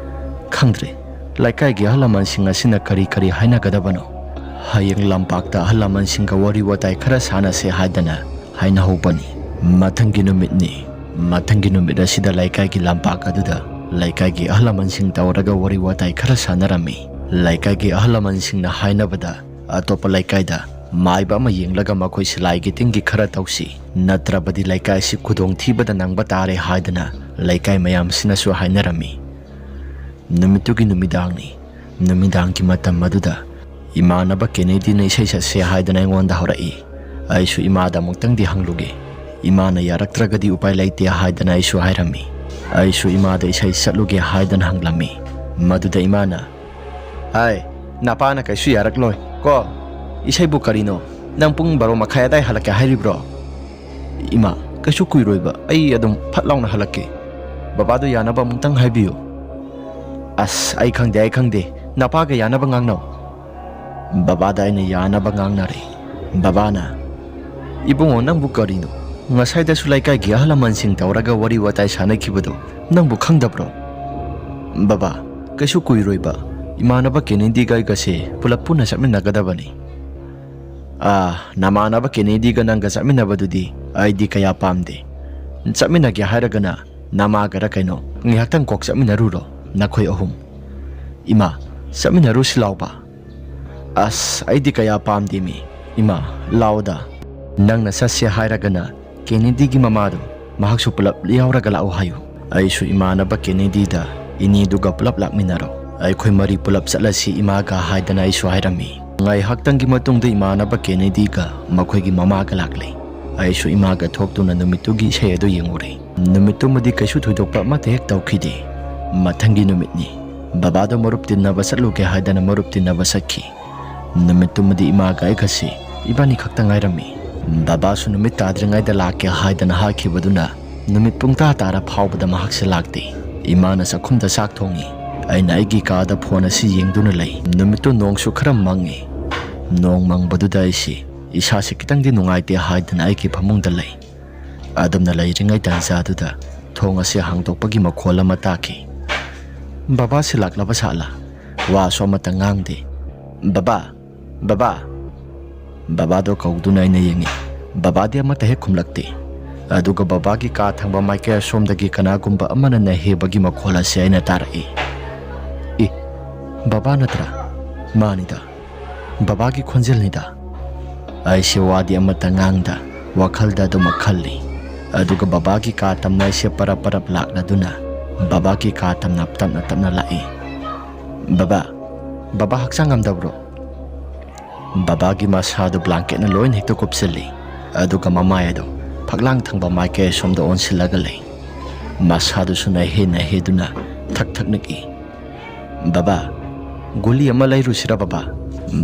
ꯈꯪꯗ꯭ꯔꯦ, ꯂꯩꯀꯥꯏꯒꯤ ꯑꯍꯜ ꯂꯃꯟꯁꯤꯡ ꯑꯁꯤꯅ ꯀꯔꯤ ꯀꯔꯤ ꯍꯥꯏꯅꯒꯗꯕꯅꯣ? ꯍꯌꯦꯡ ꯂꯝꯄꯥꯛꯇ ꯑꯍꯜ ꯂꯃꯟꯁꯤꯡꯒ ꯋꯥꯔꯤ ꯋꯥꯇꯥꯏ ꯈꯔ ꯁꯥꯟꯅꯁꯦ ꯍꯥꯏꯗꯅ ꯍꯥꯏꯅꯍꯧꯕꯅꯤ꯫ ꯃꯊꯪꯒꯤ ꯅꯨꯃꯤꯠꯅꯤ꯫ ꯃꯊꯪꯒꯤ ꯅꯨꯃꯤꯠ ꯑꯁꯤꯗ ꯂꯩꯀꯥꯏꯒꯤ ꯂꯝꯄꯥꯛ ꯑꯗꯨꯗ ꯂꯩꯀꯥꯏꯒꯤ ꯑꯍꯜ ꯂꯃꯟꯁꯤꯡ ꯇꯧꯔꯒ ꯋꯥꯔꯤ ꯋꯥꯇꯥꯏ ꯈꯔ ꯁꯥꯟꯅꯔꯝꯃꯤ꯫ ꯂꯩꯀꯥꯏꯒꯤ ꯑꯍꯜ ꯂꯃꯟꯁꯤꯡꯅ ꯍꯥꯏꯅꯕꯗ, ꯑꯇꯣꯞꯄ ꯂꯩꯀꯥꯏꯗ ꯃꯥꯏꯕ ꯑꯃ ꯌꯦꯡꯂꯒ ꯃꯈꯣꯏ ꯁꯤꯂꯥꯏꯒꯤ ꯇꯤꯟꯒꯤ ꯈꯔ ꯇꯧꯁꯤ, ꯅꯠꯇ꯭ꯔꯕꯗꯤ ꯂꯩꯀꯥꯏ ꯑꯁꯤ ꯈꯨꯗꯣꯡꯊꯤꯕꯗ ꯅꯪꯕ ꯇꯥꯔꯦ ꯍꯥꯏꯗꯅ ꯂꯩꯀꯥꯏ ꯃꯌꯥꯝꯁꯤꯅꯁꯨ ꯍꯥꯏꯅꯔꯝꯃꯤ꯫ ꯅꯨꯃꯤꯠꯇꯨꯒꯤ ꯅꯨꯃꯤꯗꯥꯡꯅꯤ꯫ ꯅꯨꯃꯤꯗꯥꯡꯒꯤ ꯃꯇꯝ ꯑꯗꯨꯗ ꯏꯃꯥꯟꯅꯕ ꯀꯦꯅꯦꯗꯤꯅ ꯏꯁꯩ ꯁꯛꯁꯦ ꯍꯥꯏꯗꯅ ꯑꯩꯉꯣꯟꯗ ꯍꯧꯔꯛꯏ꯫ ꯑꯩꯁꯨ ꯏꯃꯥꯗ ꯑꯃꯨꯛꯇꯪꯗꯤ ꯍꯪꯂꯨꯒꯦ꯫ ꯏꯃꯥꯅ ꯌꯥꯔꯛꯇ꯭ꯔꯒꯗꯤ ꯎꯄꯥꯏ ꯂꯩꯇꯦ ꯍꯥꯏꯗꯅ ꯑꯩꯁꯨ ꯍꯥꯏꯔꯝꯃꯤ꯫ ꯑꯩꯁꯨ ꯏꯃꯥꯗ ꯏꯁꯩ ꯁꯛꯂꯨꯒꯦ ꯍꯥꯏꯗꯅ ꯍꯪꯂꯝꯃꯤ꯫ ꯃꯗꯨꯗ ꯏꯃꯥꯅ, "ꯍꯥꯏ, ꯅꯄꯥꯅ ꯀꯩꯁꯨ ꯌꯥꯔꯛꯂꯣꯏ ꯀꯣ꯫ ꯏꯁꯩꯕꯨ ꯀꯔꯤꯅꯣ? ꯅꯪ ꯄꯨꯡ ꯕꯥꯔꯣ ꯃꯈꯥꯏ ꯑꯗꯥꯏ ꯍꯜꯂꯛꯀꯦ ꯍꯥꯏꯔꯤꯕ꯭ꯔꯣ?" "ꯏꯃꯥ, ꯀꯩꯁꯨ ꯀꯨꯏꯔꯣꯏꯕ, ꯑꯩ ꯑꯗꯨꯝ ꯐꯠ ꯂꯥꯎꯅ ꯍꯜꯂꯛꯀꯦ꯫ ꯕꯕꯥꯗꯣ ꯌꯥꯅꯕ ꯑꯃꯨꯛꯇꯪ ꯍꯥꯏꯕꯤꯌꯨ꯫" "ꯑꯁ, ꯑꯩ ꯈꯪꯗꯦ, ꯑꯩ ꯈꯪꯗꯦ꯫ ꯅꯄꯥꯒ ꯌꯥꯅꯕ ꯉꯥꯡꯅꯧ꯫" ꯕꯕꯥꯗ ꯑꯩꯅ ꯌꯥꯅꯕ ꯉꯥꯡꯅꯔꯦ꯫ ꯕꯕꯥꯅ, "ꯏꯕꯨꯡꯉꯣ, ꯅꯪꯕꯨ ꯀꯔꯤꯅꯣ? ꯉꯁꯥꯏꯗꯁꯨ ꯂꯩꯀꯥꯏꯒꯤ ꯑꯍꯜ ꯂꯃꯟꯁꯤꯡ ꯇꯧꯔꯒ ꯋꯥꯔꯤ ꯋꯥꯇꯥꯏ ꯁꯥꯟꯅꯈꯤꯕꯗꯣ ꯅꯪꯕꯨ ꯈꯪꯗꯕ꯭ꯔꯣ?" "ꯕꯕꯥ, ꯀꯩꯁꯨ ꯀꯨꯏꯔꯣꯏꯕ꯫ ꯏꯃꯥꯟꯅꯕ ꯀꯦꯅꯦꯗꯤꯒ ꯑꯩꯒꯁꯦ ꯄꯨꯂꯞ ꯄꯨꯟꯅ ꯆꯠꯃꯤꯟꯅꯒꯗꯕꯅꯤ꯫" "ꯑꯥ, ꯅꯃꯥꯟꯅꯕ ꯀꯦꯅꯦꯗꯤꯒ ꯅꯪꯒ ꯆꯠꯃꯤꯟꯅꯕꯗꯨꯗꯤ ꯑꯩꯗꯤ ꯀꯌꯥ ꯄꯥꯝꯗꯦ꯫ ꯆꯠꯃꯤꯟꯅꯒꯦ ꯍꯥꯏꯔꯒꯅ ꯅꯃꯥꯒꯔ ꯀꯩꯅꯣ ꯉꯥꯏꯍꯥꯛꯇꯪ ꯀꯣꯛ ꯆꯠꯃꯤꯟꯅꯔꯨꯔꯣ, ꯅꯈꯣꯏ ꯑꯍꯨꯝ꯫" "ꯏꯃꯥ, ꯆꯠꯃꯤꯟꯅꯔꯨꯁꯤ ꯂꯥꯎꯕ꯫" "ꯑꯁ, ꯑꯩꯗꯤ ꯀꯌꯥ ꯄꯥꯝꯗꯦꯃꯤ꯫ ꯏꯃꯥ, ꯂꯥꯎꯗ꯫ ꯅꯪꯅ ꯆꯠꯁꯦ ꯍꯥꯏꯔꯒꯅ ꯀꯦꯅꯦꯗꯤꯒꯤ ꯃꯃꯥꯗꯣ, ꯃꯍꯥꯛꯁꯨ ꯄꯨꯂꯞ ꯌꯥꯎꯔꯒ ꯂꯥꯛꯎ ꯍꯥꯏꯌꯨ꯫" ꯑꯩꯁꯨ ꯏꯃꯥꯟꯅꯕ ꯀꯦꯅꯦꯗꯤꯗ, "ꯏꯅꯦꯗꯨꯒ ꯄꯨꯂꯞ ꯂꯥꯛꯃꯤꯟꯅꯔꯣ꯫ ꯑꯩꯈꯣꯏ ꯃꯔꯤ ꯄꯨꯂꯞ ꯆꯠꯂꯁꯤ ꯏꯃꯥꯒ" ꯍꯥꯏꯗꯅ ꯑꯩꯁꯨ ꯍꯥꯏꯔꯝꯃꯤ꯫ ꯉꯥꯏꯍꯥꯛꯇꯪꯒꯤ ꯃꯇꯨꯡꯗ ꯏꯃꯥꯟꯅꯕ ꯀꯦꯅꯦꯗꯤꯒ ꯃꯈꯣꯏꯒꯤ ꯃꯃꯥꯒ ꯂꯥꯛꯂꯦ꯫ ꯑꯩꯁꯨ ꯏꯃꯥꯒ ꯊꯣꯛꯇꯨꯅ ꯅꯨꯃꯤꯠꯇꯨꯒꯤ ꯏꯁꯩ ꯑꯗꯨ ꯌꯦꯡꯉꯨꯔꯦ꯫ ꯅꯨꯃꯤꯠꯇꯨꯃꯗꯤ ꯀꯩꯁꯨ ꯊꯣꯏꯗꯣꯛꯄ ꯑꯃꯠꯇ ꯍꯦꯛ ꯇꯧꯈꯤꯗꯦ꯫ ꯃꯊꯪꯒꯤ ꯅꯨꯃꯤꯠꯅꯤ꯫ ꯕꯕꯥꯗꯣ ꯃꯔꯨꯞ ꯇꯤꯟꯅꯕ ꯆꯠꯂꯨꯒꯦ ꯍꯥꯏꯗꯅ ꯃꯔꯨꯞ ꯇꯤꯟꯅꯕ ꯆꯠꯈꯤ꯫ ꯅꯨꯃꯤꯠꯇꯨꯃꯗꯤ ꯏꯃꯥꯒ ꯑꯩꯒꯁꯤ ꯏꯕꯥꯅꯤ ꯈꯛꯇ ꯉꯥꯏꯔꯝꯃꯤ꯫ ꯕꯕꯥꯁꯨ ꯅꯨꯃꯤꯠ ꯇꯥꯗ꯭ꯔꯤꯉꯩꯗ ꯂꯥꯛꯀꯦ ꯍꯥꯏꯗꯅ ꯍꯥꯏꯈꯤꯕꯗꯨꯅ ꯅꯨꯃꯤꯠ ꯄꯨꯡ ꯇꯔꯥ ꯇꯥꯔ ꯐꯥꯎꯕꯗ ꯃꯍꯥꯛꯁꯦ ꯂꯥꯛꯇꯦ꯫ ꯏꯃꯥꯅ ꯆꯥꯛꯈꯨꯝꯗ ꯆꯥꯛ ꯊꯣꯡꯉꯤ꯫ ꯑꯩꯅ ꯑꯩꯒꯤ ꯀꯥꯗ ꯐꯣꯟ ꯑꯁꯤ ꯌꯦꯡꯗꯨꯅ ꯂꯩ꯫ ꯅꯨꯃꯤꯠꯇꯨ ꯅꯣꯡꯁꯨ ꯈꯔ ꯃꯪꯉꯤ꯫ ꯅꯣꯡ ꯃꯪꯕꯗꯨꯗ ꯑꯩꯁꯤ ꯏꯁꯥꯁꯤ ꯈꯤꯇꯪꯗꯤ ꯅꯨꯡꯉꯥꯏꯇꯦ ꯍꯥꯏꯗꯅ ꯑꯩꯒꯤ ꯐꯃꯨꯡꯗ ꯂꯩ꯫ ꯑꯗꯨꯝꯅ ꯂꯩꯔꯤꯉꯩ ꯇꯥꯟꯖꯥꯗꯨꯗ ꯊꯣꯡ ꯑꯁꯤ ꯍꯥꯡꯗꯣꯛꯄꯒꯤ ꯃꯈꯣꯜ ꯑꯃ ꯇꯥꯈꯤ꯫ ꯕꯕꯥꯁꯤ ꯂꯥꯛꯂꯕ ꯁꯥꯠꯂ? ꯋꯥꯁꯨ ꯑꯃꯠꯇ ꯉꯥꯡꯗꯦ꯫ "ꯕꯕꯥ, ꯕꯕꯥ!" ꯕꯕꯥꯗꯣ ꯀꯧꯗꯨꯅ ꯑꯩꯅ ꯌꯦꯡꯉꯤ꯫ ꯕꯕꯥꯗꯤ ꯑꯃꯠꯇ ꯍꯦꯛ ꯈꯨꯝꯂꯛꯇꯦ꯫ ꯑꯗꯨꯒ ꯕꯕꯥꯒꯤ ꯀꯥ ꯊꯪꯕ ꯃꯥꯏꯀꯩ ꯑꯁꯣꯝꯗꯒꯤ ꯀꯅꯥꯒꯨꯝꯕ ꯑꯃꯅ ꯅꯩꯍꯦꯕꯒꯤ ꯃꯈꯣꯜ ꯑꯁꯤ ꯑꯩꯅ ꯇꯥꯔꯛꯏ꯫ "ꯏ, ꯕꯕꯥ ꯅꯠꯇ꯭ꯔꯥ?" "ꯃꯥꯅꯤꯗ, ꯕꯕꯥꯒꯤ ꯈꯣꯟꯖꯦꯜꯅꯤꯗ꯫" ꯑꯩꯁꯦ ꯋꯥꯗꯤ ꯑꯃꯠꯇ ꯉꯥꯡꯗ ꯋꯥꯈꯜꯗ ꯑꯗꯨꯃꯛ ꯈꯜꯂꯤ꯫ ꯑꯗꯨꯒ ꯕꯕꯥꯒꯤ ꯀꯥ ꯇꯝꯅ ꯑꯩꯁꯦ ꯄꯔꯞ ꯄꯔꯞ ꯂꯥꯛꯂꯗꯨꯅ ꯕꯕꯥꯒꯤ ꯀꯥ ꯇꯝꯅ ꯇꯞꯅ ꯇꯞꯅ ꯂꯥꯛꯏ꯫ "ꯕꯕꯥ, ꯕꯕꯥ ꯍꯛꯆꯥꯡ ꯉꯝꯗꯕ꯭ꯔꯣ?" ꯕꯕꯥꯒꯤ ꯃꯁꯥꯗꯨ ꯕ꯭ꯂꯥꯡꯀꯦꯠꯅ ꯂꯣꯏꯅ ꯍꯦꯛꯇ ꯀꯨꯞꯁꯤꯜꯂꯤ꯫ ꯑꯗꯨꯒ ꯃꯃꯥꯏ ꯑꯗꯨ ꯐꯛꯂꯥꯡ ꯊꯪꯕ ꯃꯥꯏꯀꯩ ꯑꯁꯣꯝꯗ ꯑꯣꯟꯁꯤꯜꯂꯒ ꯂꯩ꯫ ꯃꯁꯥꯗꯨꯁꯨ ꯅꯥꯏꯍꯦ ꯅꯥꯏꯍꯦꯗꯨꯅ ꯊꯛ ꯊꯛ ꯅꯤꯛꯏ꯫ "ꯕꯕꯥ, ꯒꯨꯂꯤ ꯑꯃ ꯂꯩꯔꯨꯁꯤꯔ ꯕꯕꯥ?"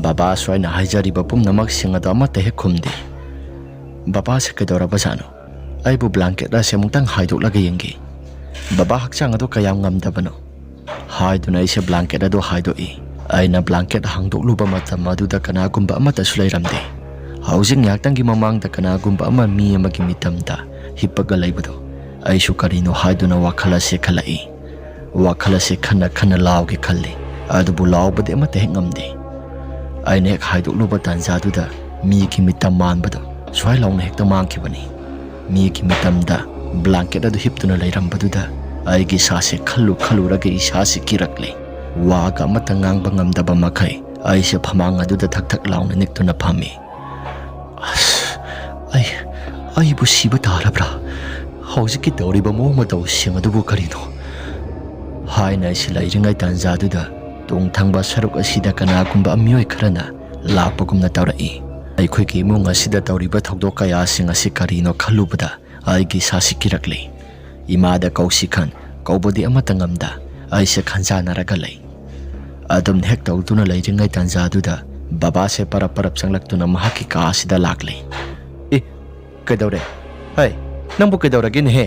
ꯕꯕꯥꯁꯨ ꯑꯩꯅ ꯍꯥꯏꯖꯔꯤꯕ ꯄꯨꯝꯅꯃꯛꯁꯤꯡ ꯑꯗꯨ ꯑꯃꯠꯇ ꯍꯦꯛ ꯈꯨꯝꯗꯦ꯫ "ꯕꯕꯥꯁꯦ ꯀꯩꯗꯧꯔꯕꯖꯥꯠꯅꯣ? ꯑꯩꯕꯨ ꯕ꯭ꯂꯥꯡꯀꯦꯠ ꯑꯁꯦ ꯑꯃꯨꯛꯇꯪ ꯍꯥꯏꯗꯣꯛꯂꯒ ꯌꯦꯡꯒꯦ꯫ ꯕꯕꯥ ꯍꯛꯆꯥꯡ ꯑꯗꯨ ꯀꯌꯥꯝ ꯉꯝꯗꯕꯅꯣ?" ꯍꯥꯏꯗꯨꯅ ꯑꯩꯁꯦ ꯕ꯭ꯂꯥꯡꯀꯦꯠ ꯑꯗꯨ ꯍꯥꯏꯗꯣꯛꯏ꯫ ꯑꯩꯅ ꯕ꯭ꯂꯥꯡꯀꯦꯠ ꯍꯥꯡꯗꯣꯛꯂꯨꯕ ꯃꯇꯝ ꯑꯗꯨꯗ ꯀꯅꯥꯒꯨꯝꯕ ꯑꯃꯠꯇꯁꯨ ꯂꯩꯔꯝꯗꯦ꯫ ꯍꯧꯖꯤꯛ ꯉꯥꯏꯍꯥꯛꯇꯪꯒꯤ ꯃꯃꯥꯡꯗ ꯀꯅꯥꯒꯨꯝꯕ ꯑꯃ ꯃꯤ ꯑꯃꯒꯤ ꯃꯤꯇꯝꯗ ꯍꯤꯞꯄꯒ ꯂꯩꯕꯗꯣ ꯑꯩꯁꯨ ꯀꯔꯤꯅꯣ ꯍꯥꯏꯗꯨꯅ ꯋꯥꯈꯜ ꯑꯁꯦ ꯈꯜꯂꯛꯏ꯫ ꯋꯥꯈꯜ ꯑꯁꯦ ꯈꯟꯅ ꯈꯟꯅ ꯂꯥꯎꯒꯦ ꯈꯜꯂꯤ, ꯑꯗꯨꯕꯨ ꯂꯥꯎꯕꯗꯤ ꯑꯃꯠꯇ ꯍꯦꯛ ꯉꯝꯗꯦ꯫ ꯑꯩꯅ ꯍꯦꯛ ꯍꯥꯏꯗꯣꯛꯂꯨꯕ ꯇꯥꯟꯖꯥꯗꯨꯗ ꯃꯤꯒꯤ ꯃꯤꯇꯝ ꯃꯥꯟꯕꯗꯣ ꯁ꯭ꯋꯥꯏ ꯂꯥꯎꯅ ꯍꯦꯛꯇ ꯃꯥꯡꯈꯤꯕꯅꯤ꯫ ꯃꯤꯒꯤ ꯃꯤꯇꯝꯗ ꯕ꯭ꯂꯥꯡꯀꯦꯠ ꯑꯗꯨ ꯍꯤꯞꯇꯨꯅ ꯂꯩꯔꯝꯕꯗꯨꯗ ꯑꯩꯒꯤ ꯏꯁꯥꯁꯦ ꯈꯜꯂꯨ ꯈꯜꯂꯨꯔꯒ ꯏꯁꯥꯁꯦ ꯀꯤꯔꯛꯂꯦ꯫ ꯋꯥꯒ ꯑꯃꯠꯇ ꯉꯥꯡꯕ ꯉꯝꯗꯕ ꯃꯈꯩ ꯑꯩꯁꯦ ꯐꯃꯥꯡ ꯑꯗꯨꯗ ꯊꯛ ꯊꯛ ꯂꯥꯎꯅ ꯅꯤꯛꯇꯨꯅ ꯐꯝꯃꯤ꯫ "ꯑꯁ, ꯑꯩ, ꯑꯩꯕꯨ ꯁꯤꯕ ꯇꯥꯔꯕ꯭ꯔꯥ? ꯍꯧꯖꯤꯛꯀꯤ ꯇꯧꯔꯤꯕ ꯃꯑꯣꯡ ꯃꯇꯧꯁꯤꯡ ꯑꯗꯨꯕꯨ ꯀꯔꯤꯅꯣ?" ꯍꯥꯏꯅ ꯑꯩꯁꯤ ꯂꯩꯔꯤꯉꯩ ꯇꯥꯟꯖꯥꯗꯨꯗ ꯇꯨꯡ ꯊꯪꯕ ꯁꯔꯨꯛ ꯑꯁꯤꯗ ꯀꯅꯥꯒꯨꯝꯕ ꯃꯤꯑꯣꯏ ꯈꯔꯅ ꯂꯥꯛꯄꯒꯨꯝꯅ ꯇꯧꯔꯛꯏ꯫ ꯑꯩꯈꯣꯏꯒꯤ ꯏꯃꯨꯡ ꯑꯁꯤꯗ ꯇꯧꯔꯤꯕ ꯊꯧꯗꯣꯛ ꯀꯌꯥꯁꯤꯡ ꯑꯁꯤ ꯀꯔꯤꯅꯣ ꯈꯜꯂꯨꯕꯗ ꯑꯩꯒꯤ ꯏꯁꯥꯁꯤ ꯀꯤꯔꯛꯂꯤ꯫ ꯏꯃꯥꯗ ꯀꯧꯁꯤ ꯈꯟ ꯀꯧꯕꯗꯤ ꯑꯃꯠꯇ ꯉꯝꯗ ꯑꯩꯁꯦ ꯈꯟꯖꯥꯟꯅꯔꯒ ꯂꯩ꯫ ꯑꯗꯨꯝ ꯍꯦꯛ ꯇꯧꯗꯨꯅ ꯂꯩꯔꯤꯉꯩ ꯇꯥꯟꯖꯥꯗꯨꯗ ꯕꯕꯥꯁꯦ ꯄꯔꯞ ꯄꯔꯞ ꯆꯪꯂꯛꯇꯨꯅ ꯃꯍꯥꯛꯀꯤ ꯀꯥ ꯑꯁꯤꯗ ꯂꯥꯛꯂꯦ꯫ "ꯑꯦ, ꯀꯩꯗꯧꯔꯦ? ꯍꯩ, ꯅꯪꯕꯨ ꯀꯩꯗꯧꯔꯒꯦꯅꯦꯍꯦ?"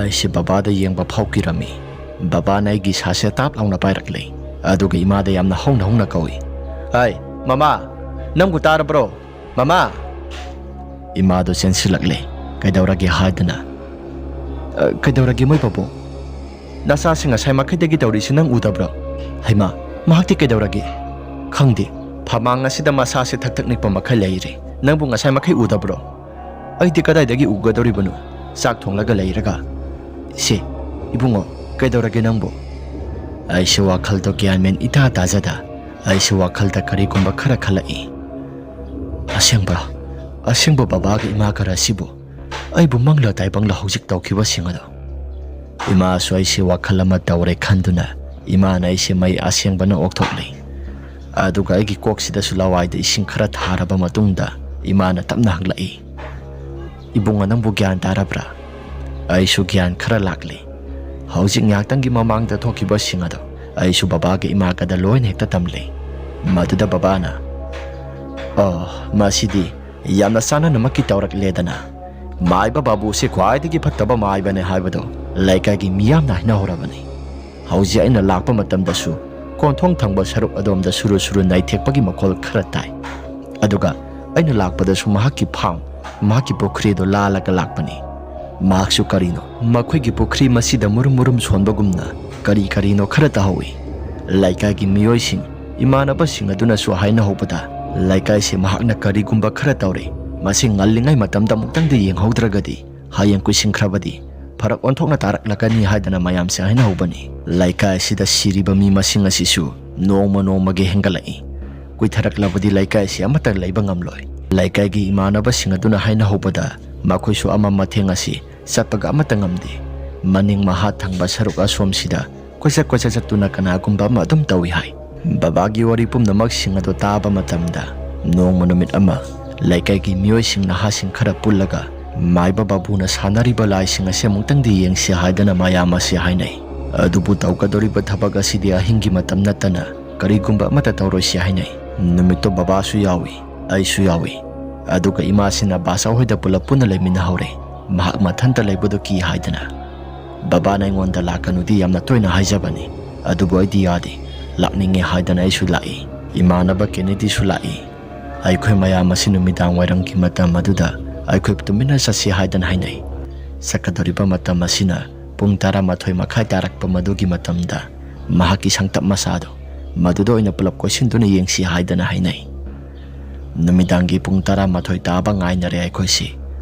ꯑꯩꯁꯦ ꯕꯕꯥꯗ ꯌꯦꯡꯕ ꯐꯥꯎ ꯀꯤꯔꯝꯃꯤ꯫ ꯕꯕꯥꯅ ꯑꯩꯒꯤ ꯏꯁꯥꯁꯦ ꯇꯥꯞ ꯂꯥꯎꯅ ꯄꯥꯏꯔꯛꯂꯦ꯫ ꯑꯗꯨꯒ ꯏꯃꯥꯗ ꯌꯥꯝꯅ ꯍꯧꯅ ꯍꯧꯅ ꯀꯧꯏ, "ꯑꯩ, ꯃꯃꯥ, ꯅꯪꯕꯨ ꯇꯥꯔꯕ꯭ꯔꯣ? ꯃꯃꯥ!" ꯏꯃꯥꯗꯣ ꯆꯦꯟꯁꯤꯜꯂꯛꯂꯦ꯫ "ꯀꯩꯗꯧꯔꯒꯦ?" ꯍꯥꯏꯗꯅ꯫ "ꯑ, ꯀꯩꯗꯧꯔꯒꯦ, ꯃꯣꯏ ꯄꯥꯕꯨꯡ? ꯅꯆꯥꯁꯤꯡ ꯉꯁꯥꯏ ꯃꯈꯩꯗꯒꯤ ꯇꯧꯔꯤꯁꯤ ꯅꯪ ꯎꯗꯕ꯭ꯔꯣ?" "ꯍꯩꯃꯥ, ꯃꯍꯥꯛꯇꯤ ꯀꯩꯗꯧꯔꯒꯦ?" "ꯈꯪꯗꯦ, ꯐꯃꯥꯡ ꯑꯁꯤꯗ ꯃꯁꯥꯁꯦ ꯊꯛ ꯊꯛ ꯅꯤꯛꯄ ꯃꯈꯩ ꯂꯩꯔꯦ꯫ ꯅꯪꯕꯨ ꯉꯁꯥꯏ ꯃꯈꯩ ꯎꯗꯕ꯭ꯔꯣ?" "ꯑꯩꯗꯤ ꯀꯗꯥꯏꯗꯒꯤ ꯎꯒꯗꯧꯔꯤꯕꯅꯣ? ꯆꯥꯛ ꯊꯣꯡꯂꯒ ꯂꯩꯔꯒ꯫" "ꯏꯆꯦ, ꯏꯕꯨꯡꯉꯣ, ꯀꯩꯗꯧꯔꯒꯦ ꯅꯪꯕꯨ?" ꯑꯩꯁꯨ ꯋꯥꯈꯜꯗꯣ ꯒ꯭ꯌꯥꯟ ꯃꯦꯟ ꯏꯇꯥ ꯇꯥꯖꯗ, ꯑꯩꯁꯨ ꯋꯥꯈꯜꯗ ꯀꯔꯤꯒꯨꯝꯕ ꯈꯔ ꯈꯜꯂꯛꯏ꯫ "ꯑꯁꯦꯡꯕ, ꯑꯁꯦꯡꯕ ꯕꯕꯥꯒ ꯏꯃꯥ ꯈꯔ ꯑꯁꯤꯕꯨ ꯑꯩꯕꯨ ꯃꯪꯂ ꯇꯥꯏꯕꯪꯂ ꯍꯧꯖꯤꯛ ꯇꯧꯈꯤꯕꯁꯤꯡ ꯑꯗꯣ?" ꯏꯃꯥꯁꯨ ꯑꯩꯁꯦ ꯋꯥꯈꯜ ꯑꯃ ꯇꯧꯔꯦ ꯈꯟꯗꯨꯅ ꯏꯃꯥꯅ ꯑꯩꯁꯦ ꯃꯩ ꯑꯁꯦꯡꯕꯅ ꯑꯣꯛꯊꯣꯛꯂꯤ꯫ ꯑꯗꯨꯒ ꯑꯩꯒꯤ ꯀꯣꯛꯁꯤꯗꯁꯨ ꯂꯋꯥꯏꯗ ꯏꯁꯤꯡ ꯈꯔ ꯊꯥꯔꯕ ꯃꯇꯨꯡꯗ ꯏꯃꯥꯅ ꯇꯞꯅ ꯍꯪꯂꯛꯏ, "ꯏꯕꯨꯡꯉꯣ, ꯅꯪꯕꯨ ꯒ꯭ꯌꯥꯟ ꯇꯥꯔꯕ꯭ꯔꯥ?" ꯑꯩꯁꯨ ꯒ꯭ꯌꯥꯟ ꯈꯔ ꯂꯥꯛꯂꯤ꯫ ꯍꯧꯖꯤꯛ ꯉꯥꯏꯍꯥꯛꯇꯪꯒꯤ ꯃꯃꯥꯡꯗ ꯊꯣꯛꯈꯤꯕꯁꯤꯡ ꯑꯗꯣ ꯑꯩꯁꯨ ꯕꯕꯥꯒ ꯏꯃꯥꯒꯗ ꯂꯣꯏꯅ ꯍꯦꯛꯇ ꯇꯝꯂꯤ꯫ ꯃꯗꯨꯗ ꯕꯕꯥꯅ, "ꯑꯣ, ꯃꯁꯤꯗꯤ ꯌꯥꯝꯅ ꯆꯥꯟꯅꯅꯃꯛꯀꯤ ꯇꯧꯔꯛꯂꯦꯗꯅ꯫ ꯃꯥꯏꯕ ꯕꯥꯕꯨꯁꯦ ꯈ꯭ꯋꯥꯏꯗꯒꯤ ꯐꯠꯇꯕ ꯃꯥꯏꯕꯅꯦ ꯍꯥꯏꯕꯗꯣ ꯂꯩꯀꯥꯏꯒꯤ ꯃꯤꯌꯥꯝꯅ ꯍꯥꯏꯅꯍꯧꯔꯕꯅꯤ꯫ ꯍꯧꯖꯤꯛ ꯑꯩꯅ ꯂꯥꯛꯄ ꯃꯇꯝꯗꯁꯨ ꯀꯣꯟꯊꯣꯡ ꯊꯪꯕ ꯁꯔꯨꯛ ꯑꯗꯣꯝꯗ ꯁꯨꯔꯨ ꯁꯨꯔꯨ ꯅꯩꯊꯦꯛꯄꯒꯤ ꯃꯈꯣꯜ ꯈꯔ ꯇꯥꯏ꯫ ꯑꯗꯨꯒ ꯑꯩꯅ ꯂꯥꯛꯄꯗꯁꯨ ꯃꯍꯥꯛꯀꯤ ꯐꯥꯝ, ꯃꯍꯥꯛꯀꯤ ꯄꯨꯈ꯭ꯔꯤꯗꯣ ꯂꯥꯜꯂꯒ ꯂꯥꯛꯄꯅꯤ꯫ ꯃꯍꯥꯛꯁꯨ ꯀꯔꯤꯅꯣ, ꯃꯈꯣꯏꯒꯤ ꯄꯨꯈ꯭ꯔꯤ ꯃꯁꯤꯗ ꯃꯨꯔꯨꯝ ꯃꯨꯔꯨꯝ ꯁꯣꯟꯕꯒꯨꯝꯅ ꯀꯔꯤ ꯀꯔꯤꯅꯣ ꯈꯔ ꯇꯧꯍꯧꯏ꯫ ꯂꯩꯀꯥꯏꯒꯤ ꯃꯤꯑꯣꯏꯁꯤꯡ, ꯏꯃꯥꯟꯅꯕꯁꯤꯡ ꯑꯗꯨꯅꯁꯨ ꯍꯥꯏꯅꯍꯧꯕꯗ, ꯂꯩꯀꯥꯏꯁꯤ ꯃꯍꯥꯛꯅ ꯀꯔꯤꯒꯨꯝꯕ ꯈꯔ ꯇꯧꯔꯦ, ꯃꯁꯤ ꯉꯜꯂꯤꯉꯩ ꯃꯇꯝꯗ ꯑꯃꯨꯛꯇꯪꯗꯤ ꯌꯦꯡꯍꯧꯗ꯭ꯔꯒꯗꯤ ꯍꯌꯦꯡ ꯀꯨꯏꯁꯤꯟꯈ꯭ꯔꯕꯗꯤ ꯐꯔꯛ ꯑꯣꯟꯊꯣꯛꯅ ꯇꯥꯔꯛꯂꯛꯀꯅꯤ ꯍꯥꯏꯗꯅ ꯃꯌꯥꯝꯁꯦ ꯍꯥꯏꯅꯍꯧꯕꯅꯤ꯫ ꯂꯩꯀꯥꯏ ꯑꯁꯤꯗ ꯁꯤꯔꯤꯕ ꯃꯤ ꯃꯁꯤꯡ ꯑꯁꯤꯁꯨ ꯅꯣꯡꯃ ꯅꯣꯡꯃꯒꯤ ꯍꯦꯟꯒꯠꯂꯛꯏ꯫ ꯀꯨꯏꯊꯔꯛꯂꯕꯗꯤ ꯂꯩꯀꯥꯏ ꯑꯁꯤ ꯑꯃꯠꯇ ꯂꯩꯕ ꯉꯝꯂꯣꯏ꯫ ꯂꯩꯀꯥꯏꯒꯤ ꯏꯃꯥꯟꯅꯕꯁꯤꯡ ꯑꯗꯨꯅ ꯍꯥꯏꯅꯍꯧꯕꯗ, ꯃꯈꯣꯏꯁꯨ ꯑꯃꯝ ꯑꯊꯦꯡ ꯑꯁꯤ ꯆꯠꯄꯒ ꯑꯃꯠꯇ ꯉꯝꯗꯦ꯫ ꯃꯅꯤꯡ ꯃꯍꯥ ꯊꯪꯕ ꯁꯔꯨꯛ ꯑꯁꯣꯝꯁꯤꯗ ꯀꯣꯏꯆꯠ ꯀꯣꯏꯆꯠ ꯆꯠꯇꯨꯅ ꯀꯅꯥꯒꯨꯝꯕ ꯑꯃ ꯑꯗꯨꯝ ꯇꯧꯏ ꯍꯥꯏ꯫ ꯕꯕꯥꯒꯤ ꯋꯥꯔꯤ ꯄꯨꯝꯅꯃꯛꯁꯤꯡ ꯑꯗꯨ ꯇꯥꯕ ꯃꯇꯝꯗ, ꯅꯣꯡꯃ ꯅꯨꯃꯤꯠ ꯑꯃ ꯂꯩꯀꯥꯏꯒꯤ ꯃꯤꯑꯣꯏꯁꯤꯡ ꯅꯍꯥꯁꯤꯡ ꯈꯔ ꯄꯨꯜꯂꯒ ꯃꯥꯏꯕ ꯕꯥꯕꯨꯅ ꯁꯥꯟꯅꯔꯤꯕ ꯂꯥꯏꯁꯤꯡ ꯑꯁꯤ ꯑꯃꯨꯛꯇꯪꯗꯤ ꯌꯦꯡꯁꯤ ꯍꯥꯏꯗꯅ ꯃꯌꯥꯝ ꯑꯁꯤ ꯍꯥꯏꯅꯩ꯫ ꯑꯗꯨꯕꯨ ꯇꯧꯒꯗꯧꯔꯤꯕ ꯊꯕꯛ ꯑꯁꯤꯗꯤ ꯑꯍꯤꯡꯒꯤ ꯃꯇꯝ ꯅꯠꯇꯅ ꯀꯔꯤꯒꯨꯝꯕ ꯑꯃꯠꯇ ꯇꯧꯔꯣꯏꯁꯤ ꯍꯥꯏꯅꯩ꯫ ꯅꯨꯃꯤꯠꯇꯣ ꯕꯕꯥꯁꯨ ꯌꯥꯎꯏ, ꯑꯩꯁꯨ ꯌꯥꯎꯏ꯫ ꯑꯗꯨꯒ ꯏꯃꯥꯁꯤꯅ ꯕꯥꯆꯧ ꯍꯣꯏꯗ ꯄꯨꯂꯞ ꯄꯨꯟꯅ ꯂꯩꯃꯤꯟꯅꯍꯧꯔꯦ, ꯃꯍꯥꯛ ꯃꯊꯟꯇ ꯂꯩꯕꯗꯨ ꯀꯤ ꯍꯥꯏꯗꯅ꯫ "ꯕꯕꯥꯅ ꯑꯩꯉꯣꯟꯗ ꯂꯥꯛꯀꯅꯨꯗꯤ ꯌꯥꯝꯅ ꯇꯣꯏꯅ ꯍꯥꯏꯖꯕꯅꯤ, ꯑꯗꯨꯕꯨ ꯑꯩꯗꯤ ꯌꯥꯗꯦ꯫ ꯂꯥꯛꯅꯤꯡꯉꯦ ꯍꯥꯏꯗꯅ ꯑꯩꯁꯨ ꯂꯥꯛꯏ꯫ ꯏꯃꯥꯟꯅꯕ ꯀꯦꯅꯦꯗꯤꯁꯨ ꯂꯥꯛꯏ꯫ ꯑꯩꯈꯣꯏ ꯃꯌꯥꯝ ꯑꯁꯤ ꯅꯨꯃꯤꯗꯥꯡ ꯋꯥꯏꯔꯝꯒꯤ ꯃꯇꯝ ꯑꯗꯨꯗ ꯑꯩꯈꯣꯏ ꯇꯨꯃꯤꯟꯅ ꯆꯠꯁꯤ ꯍꯥꯏꯗꯅ ꯍꯥꯏꯅꯩ꯫ ꯆꯠꯀꯗꯧꯔꯤꯕ ꯃꯇꯝ ꯑꯁꯤꯅ ꯄꯨꯡ ꯇꯔꯥꯃꯥꯊꯣꯏ ꯃꯈꯥꯏ ꯇꯥꯔꯛꯄ ꯃꯗꯨꯒꯤ ꯃꯇꯝꯗ ꯃꯍꯥꯛꯀꯤ ꯁꯪꯇꯞ ꯃꯆꯥꯗꯣ ꯃꯗꯨꯗ ꯑꯣꯏꯅ ꯄꯨꯂꯞ ꯀꯣꯏꯁꯤꯟꯗꯨꯅ ꯌꯦꯡꯁꯤ ꯍꯥꯏꯗꯅ ꯍꯥꯏꯅꯩ꯫ ꯅꯨꯃꯤꯗꯥꯡꯒꯤ ꯄꯨꯡ ꯇꯔꯥꯃꯥꯊꯣꯏ ꯇꯥꯕ ꯉꯥꯏꯅꯔꯦ ꯑꯩꯈꯣꯏꯁꯤ꯫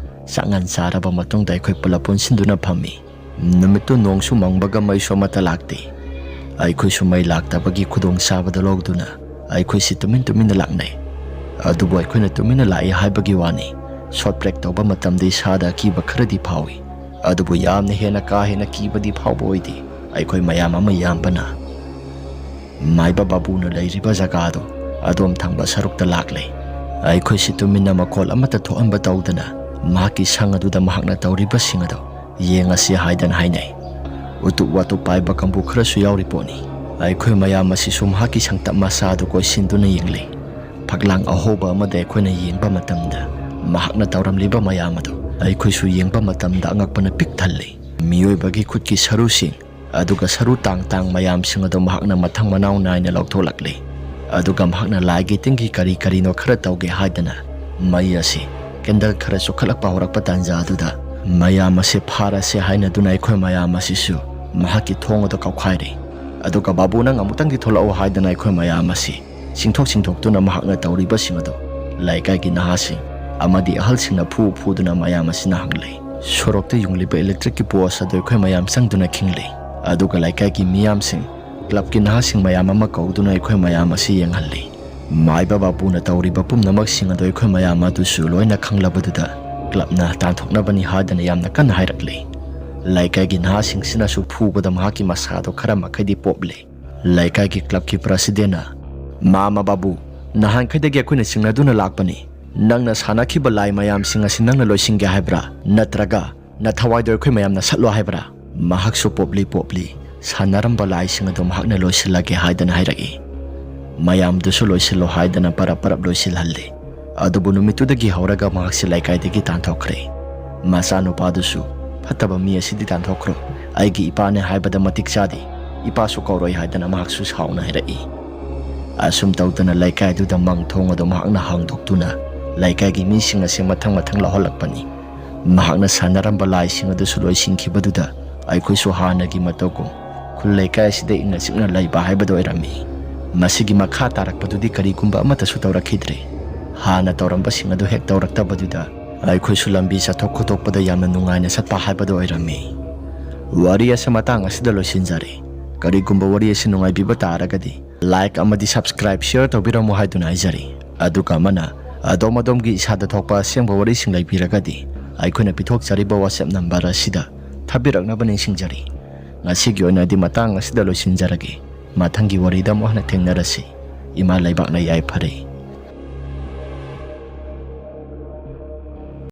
ꯆꯥꯛꯉꯟ ꯆꯥꯔꯕ ꯃꯇꯨꯡꯗ ꯑꯩꯈꯣꯏ ꯄꯨꯂꯞ ꯄꯨꯟꯁꯤꯟꯗꯨꯅ ꯐꯝꯃꯤ꯫ ꯅꯨꯃꯤꯠꯇꯨ ꯅꯣꯡꯁꯨ ꯃꯪꯕꯒ ꯃꯩꯁꯨ ꯑꯃꯠꯇ ꯂꯥꯛꯇꯦ꯫ ꯑꯩꯈꯣꯏꯁꯨ ꯃꯩ ꯂꯥꯛꯇꯕꯒꯤ ꯈꯨꯗꯣꯡꯆꯥꯕꯗ ꯂꯧꯗꯨꯅ ꯑꯩꯈꯣꯏꯁꯤ ꯇꯨꯃꯤꯟ ꯇꯨꯃꯤꯟꯅ ꯂꯥꯛꯅꯩ꯫ ꯑꯗꯨꯕꯨ ꯑꯩꯈꯣꯏꯅ ꯇꯨꯃꯤꯟꯅ ꯂꯥꯛꯏ ꯍꯥꯏꯕꯒꯤ ꯋꯥꯅꯤ꯫ ꯁꯣꯔꯠ ꯕ꯭ꯔꯦꯛ ꯇꯧꯕ ꯃꯇꯝꯗ ꯏꯁꯥꯗ ꯑꯀꯤꯕ ꯈꯔꯗꯤ ꯐꯥꯎꯏ꯫ ꯑꯗꯨꯕꯨ ꯌꯥꯝꯅ ꯍꯦꯟꯅ ꯀꯥ ꯍꯦꯟꯅ ꯀꯤꯕꯗꯤ ꯐꯥꯎꯕ ꯑꯣꯏꯗꯦ꯫ ꯑꯩꯈꯣꯏ ꯃꯌꯥꯝ ꯑꯃ ꯌꯥꯝꯕꯅ ꯃꯥꯏꯕ ꯕꯥꯕꯨꯅ ꯂꯩꯔꯤꯕ ꯖꯒꯥꯗꯨ ꯑꯗꯣꯝ ꯊꯪꯕ ꯁꯔꯨꯛꯇ ꯂꯥꯛꯂꯦ꯫ ꯑꯩꯈꯣꯏꯁꯤ ꯇꯨꯃꯤꯟꯅ ꯃꯈꯣꯜ ꯑꯃꯠꯇ ꯊꯣꯛꯍꯟꯕ ꯇꯧꯗꯅ ꯃꯍꯥꯛꯀꯤ ꯁꯪ ꯑꯗꯨꯗ ꯃꯍꯥꯛꯅ ꯇꯧꯔꯤꯕꯁꯤꯡ ꯑꯗꯨ ꯌꯦꯡꯉꯁꯤ ꯍꯥꯏꯗꯅ ꯍꯥꯏꯅꯩ꯫ ꯎꯇꯨꯞ ꯋꯥꯇꯨꯞ ꯄꯥꯏꯕ ꯀꯥꯡꯕꯨ ꯈꯔꯁꯨ ꯌꯥꯎꯔꯤ ꯄꯣꯠꯅꯤ꯫ ꯑꯩꯈꯣꯏ ꯃꯌꯥꯝ ꯑꯁꯤꯁꯨ ꯃꯍꯥꯛꯀꯤ ꯁꯪꯇꯞ ꯃꯆꯥ ꯑꯗꯨ ꯀꯣꯏꯁꯤꯟꯗꯨꯅ ꯌꯦꯡꯂꯤ꯫ ꯐꯛꯂꯥꯡ ꯑꯍꯧꯕ ꯑꯃꯗ ꯑꯩꯈꯣꯏꯅ ꯌꯦꯡꯕ ꯃꯇꯝꯗ ꯃꯍꯥꯛꯅ ꯇꯧꯔꯝꯂꯤꯕ ꯃꯌꯥꯝ ꯑꯗꯨ ꯑꯩꯈꯣꯏꯁꯨ ꯌꯦꯡꯕ ꯃꯇꯝꯗ ꯑꯉꯛꯄꯅ ꯄꯤꯛ ꯊꯜꯂꯤ꯫ ꯃꯤꯑꯣꯏꯕꯒꯤ ꯈꯨꯠꯀꯤ ꯁꯔꯨꯁꯤꯡ ꯑꯗꯨꯒ ꯁꯔꯨ ꯇꯥꯡ ꯇꯥꯡ ꯃꯌꯥꯝꯁꯤꯡ ꯑꯗꯨ ꯃꯍꯥꯛꯅ ꯃꯊꯪ ꯃꯅꯥꯎ ꯅꯥꯏꯅ ꯂꯧꯊꯣꯛꯂꯛꯂꯤ꯫ ꯑꯗꯨꯒ ꯃꯍꯥꯛꯅ ꯂꯥꯏꯒꯤ ꯇꯤꯟꯒꯤ ꯀꯔꯤ ꯀꯔꯤꯅꯣ ꯈꯔ ꯇꯧꯒꯦ ꯍꯥꯏꯗꯅ ꯃꯩ ꯑꯁꯤ ꯀꯦꯟꯗꯜ ꯈꯔ ꯆꯨꯈꯠꯂꯛꯄ ꯍꯧꯔꯛꯄ ꯇꯥꯟꯖꯥ ꯑꯗꯨꯗ ꯃꯌꯥꯝ ꯑꯁꯤ ꯐꯥꯔꯁꯦ ꯍꯥꯏꯅꯗꯨꯅ ꯑꯩꯈꯣꯏ ꯃꯌꯥꯝ ꯑꯁꯤꯁꯨ ꯃꯍꯥꯛꯀꯤ ꯊꯣꯡ ꯑꯗꯨ ꯀꯥꯎꯈꯥꯏꯔꯦ꯫ ꯑꯗꯨꯒ "ꯕꯥꯕꯨ, ꯅꯪ ꯑꯃꯨꯛꯇꯪꯗꯤ ꯊꯣꯛꯂꯛꯑꯣ" ꯍꯥꯏꯗꯅ ꯑꯩꯈꯣꯏ ꯃꯌꯥꯝ ꯑꯁꯤ ꯆꯤꯡꯊꯣꯛ ꯆꯤꯡꯊꯣꯛꯇꯨꯅ ꯃꯍꯥꯛꯅ ꯇꯧꯔꯤꯕꯁꯤꯡ ꯑꯗꯨ ꯂꯩꯀꯥꯏꯒꯤ ꯅꯍꯥꯁꯤꯡ ꯑꯃꯗꯤ ꯑꯍꯜꯁꯤꯡꯅ ꯐꯨ ꯐꯨꯗꯨꯅ ꯃꯌꯥꯝ ꯑꯁꯤꯅ ꯍꯪꯂꯤ꯫ ꯁꯣꯔꯣꯛꯇ ꯌꯨꯡꯂꯤꯕ ꯏꯂꯦꯛꯇ꯭ꯔꯤꯛꯀꯤ ꯄꯣꯁ ꯑꯗꯨ ꯑꯩꯈꯣꯏ ꯃꯌꯥꯝ ꯆꯪꯗꯨꯅ ꯈꯤꯡꯂꯤ꯫ ꯑꯗꯨꯒ ꯂꯩꯀꯥꯏꯒꯤ ꯃꯤꯌꯥꯝꯁꯤꯡ, ꯀ꯭ꯂꯕꯀꯤ ꯅꯍꯥꯁꯤꯡ ꯃꯌꯥꯝ ꯑꯃ ꯀꯧꯗꯨꯅ ꯑꯩꯈꯣꯏ ꯃꯌꯥꯝ ꯑꯁꯤ ꯌꯦꯡꯍꯜꯂꯤ꯫ ꯃꯥꯏꯕ ꯕꯥꯕꯨꯅ ꯇꯧꯔꯤꯕ ꯄꯨꯝꯅꯃꯛꯁꯤꯡ ꯑꯗꯨ ꯑꯩꯈꯣꯏ ꯃꯌꯥꯝ ꯑꯗꯨꯁꯨ ꯂꯣꯏꯅ ꯈꯪꯂꯕꯗꯨꯗ ꯀ꯭ꯂꯕꯅ ꯇꯥꯟꯊꯣꯛꯅꯕꯅꯤ ꯍꯥꯏꯗꯅ ꯌꯥꯝꯅ ꯀꯟꯅ ꯍꯥꯏꯔꯛꯂꯤ꯫ ꯂꯩꯀꯥꯏꯒꯤ ꯅꯍꯥꯁꯤꯡꯁꯤꯅꯁꯨ ꯐꯨꯕꯗ ꯃꯍꯥꯛꯀꯤ ꯃꯁꯥꯗꯣ ꯈꯔ ꯃꯈꯩꯗꯤ ꯄꯣꯞꯂꯤ꯫ ꯂꯩꯀꯥꯏꯒꯤ ꯀ꯭ꯂꯕꯀꯤ ꯄ꯭ꯔꯁꯤꯗꯦꯟꯅ, "ꯃꯥꯃ ꯕꯥꯕꯨ, ꯅꯍꯥꯟꯈꯩꯗꯒꯤ ꯑꯩꯈꯣꯏꯅ ꯆꯤꯡꯅꯗꯨꯅ ꯂꯥꯛꯄꯅꯤ꯫ ꯅꯪꯅ ꯁꯥꯟꯅꯈꯤꯕ ꯂꯥꯏ ꯃꯌꯥꯝꯁꯤꯡ ꯑꯁꯤ ꯅꯪꯅ ꯂꯣꯏꯁꯤꯟꯒꯦ ꯍꯥꯏꯕ꯭ꯔꯥ? ꯅꯠꯇ꯭ꯔꯒ ꯅꯊꯋꯥꯏꯗꯣ ꯑꯩꯈꯣꯏ ꯃꯌꯥꯝꯅ ꯁꯠꯂꯣ ꯍꯥꯏꯕ꯭ꯔꯥ?" ꯃꯍꯥꯛꯁꯨ ꯄꯣꯞꯂꯤ ꯄꯣꯞꯂꯤ ꯁꯥꯟꯅꯔꯝꯕ ꯂꯥꯏꯁꯤꯡ ꯑꯗꯨ ꯃꯍꯥꯛꯅ ꯂꯣꯏꯁꯤꯜꯂꯒꯦ ꯍꯥꯏꯗꯅ ꯍꯥꯏꯔꯛꯏ꯫ ꯃꯌꯥꯝꯗꯨꯁꯨ ꯂꯣꯏꯁꯤꯜꯂꯣ ꯍꯥꯏꯗꯅ ꯄꯔꯞ ꯄꯔꯞ ꯂꯣꯏꯁꯤꯜꯍꯜꯂꯤ꯫ ꯑꯗꯨꯕꯨ ꯅꯨꯃꯤꯠꯇꯨꯗꯒꯤ ꯍꯧꯔꯒ ꯃꯍꯥꯛꯁꯤ ꯂꯩꯀꯥꯏꯗꯒꯤ ꯇꯥꯟꯊꯣꯛꯈ꯭ꯔꯦ꯫ ꯃꯆꯥꯅꯨꯄꯥꯗꯨꯁꯨ, "ꯐꯠꯇꯕ ꯃꯤ ꯑꯁꯤꯗꯤ ꯇꯥꯟꯊꯣꯛꯈ꯭ꯔꯣ, "ꯑꯩꯒꯤ ꯏꯄꯥꯅꯦ ꯍꯥꯏꯕꯗ ꯃꯇꯤꯛ ꯆꯥꯗꯦ, ꯏꯄꯥꯁꯨ ꯀꯧꯔꯣꯏ" ꯍꯥꯏꯗꯅ ꯃꯍꯥꯛꯁꯨ ꯁꯥꯎꯅ ꯍꯥꯏꯔꯛꯏ꯫ ꯑꯁꯨꯝ ꯇꯧꯗꯅ ꯂꯩꯀꯥꯏꯗꯨꯗ ꯃꯪ ꯊꯣꯡ ꯑꯗꯨ ꯃꯍꯥꯛꯅ ꯍꯥꯡꯗꯣꯛꯇꯨꯅ ꯂꯩꯀꯥꯏꯒꯤ ꯃꯤꯁꯤꯡ ꯑꯁꯤ ꯃꯊꯪ ꯃꯊꯪ ꯂꯥꯎꯍꯜꯂꯛꯄꯅꯤ꯫ ꯃꯍꯥꯛꯅ ꯁꯥꯟꯅꯔꯝꯕ ꯂꯥꯏꯁꯤꯡ ꯑꯗꯨꯁꯨ ꯂꯣꯏꯁꯤꯟꯈꯤꯕꯗꯨꯗ ꯑꯩꯈꯣꯏꯁꯨ ꯍꯥꯟꯅꯒꯤ ꯃꯇꯧꯒꯨꯝ ꯈꯨꯜ ꯂꯩꯀꯥꯏ ꯑꯁꯤꯗ ꯏꯪꯅ ꯆꯤꯛꯅ ꯂꯩꯕ ꯍꯥꯏꯕꯗꯨ ꯑꯣꯏꯔꯝꯃꯤ꯫ ꯃꯁꯤꯒꯤ ꯃꯈꯥ ꯇꯥꯔꯛꯄꯗꯨꯗꯤ ꯀꯔꯤꯒꯨꯝꯕ ꯑꯃꯠꯇꯁꯨ ꯇꯧꯔꯛꯈꯤꯗ꯭ꯔꯦ꯫ ꯍꯥꯟꯅ ꯇꯧꯔꯝꯕꯁꯤꯡ ꯑꯗꯨ ꯍꯦꯛ ꯇꯧꯔꯛꯇꯕꯗꯨꯗ ꯑꯩꯈꯣꯏꯁꯨ ꯂꯝꯕꯤ ꯆꯠꯊꯣꯛ ꯈꯣꯠꯇꯣꯛꯄꯗ ꯌꯥꯝꯅ ꯅꯨꯡꯉꯥꯏꯅ ꯆꯠꯄ ꯍꯥꯏꯕꯗꯨ ꯑꯣꯏꯔꯝꯃꯤ꯫ ꯋꯥꯔꯤ ꯑꯁꯤ ꯃꯇꯥꯡ ꯑꯁꯤꯗ ꯂꯣꯏꯁꯤꯟꯖꯔꯦ꯫ ꯀꯔꯤꯒꯨꯝꯕ ꯋꯥꯔꯤ ꯑꯁꯤ ꯅꯨꯡꯉꯥꯏꯕꯤꯕ ꯇꯥꯔꯒꯗꯤ like ꯑꯃꯗꯤ subscribe, share ꯇꯧꯕꯤꯔꯝꯃꯨ ꯍꯥꯏꯗꯨꯅ ꯍꯥꯏꯖꯔꯤ꯫ ꯑꯗꯨꯒ ꯑꯃꯅ ꯑꯗꯣꯝ ꯑꯗꯣꯝꯒꯤ ꯏꯁꯥꯗ ꯊꯣꯛꯄ ꯑꯁꯦꯡꯕ ꯋꯥꯔꯤꯁꯤꯡ ꯂꯩꯕꯤꯔꯒꯗꯤ ꯑꯩꯈꯣꯏꯅ ꯄꯤꯊꯣꯛꯆꯔꯤꯕ WhatsApp number ꯑꯁꯤꯗ ꯊꯥꯕꯤꯔꯛꯅꯕ ꯅꯤꯡꯁꯤꯡꯖꯔꯤ꯫ ꯉꯁꯤꯒꯤ ꯑꯣꯏꯅꯗꯤ ꯃꯇꯥꯡ ꯑꯁꯤꯗ ꯂꯣꯏꯁꯤꯟꯖꯔꯒꯦ꯫ ꯃꯊꯪꯒꯤ ꯋꯥꯔꯤꯗ ꯑꯃꯨꯛ ꯍꯟꯅ ꯊꯦꯡꯅꯔꯁꯤ꯫ ꯏꯃꯥ ꯂꯩꯕꯥꯛꯅ ꯌꯥꯏꯐꯔꯦ꯫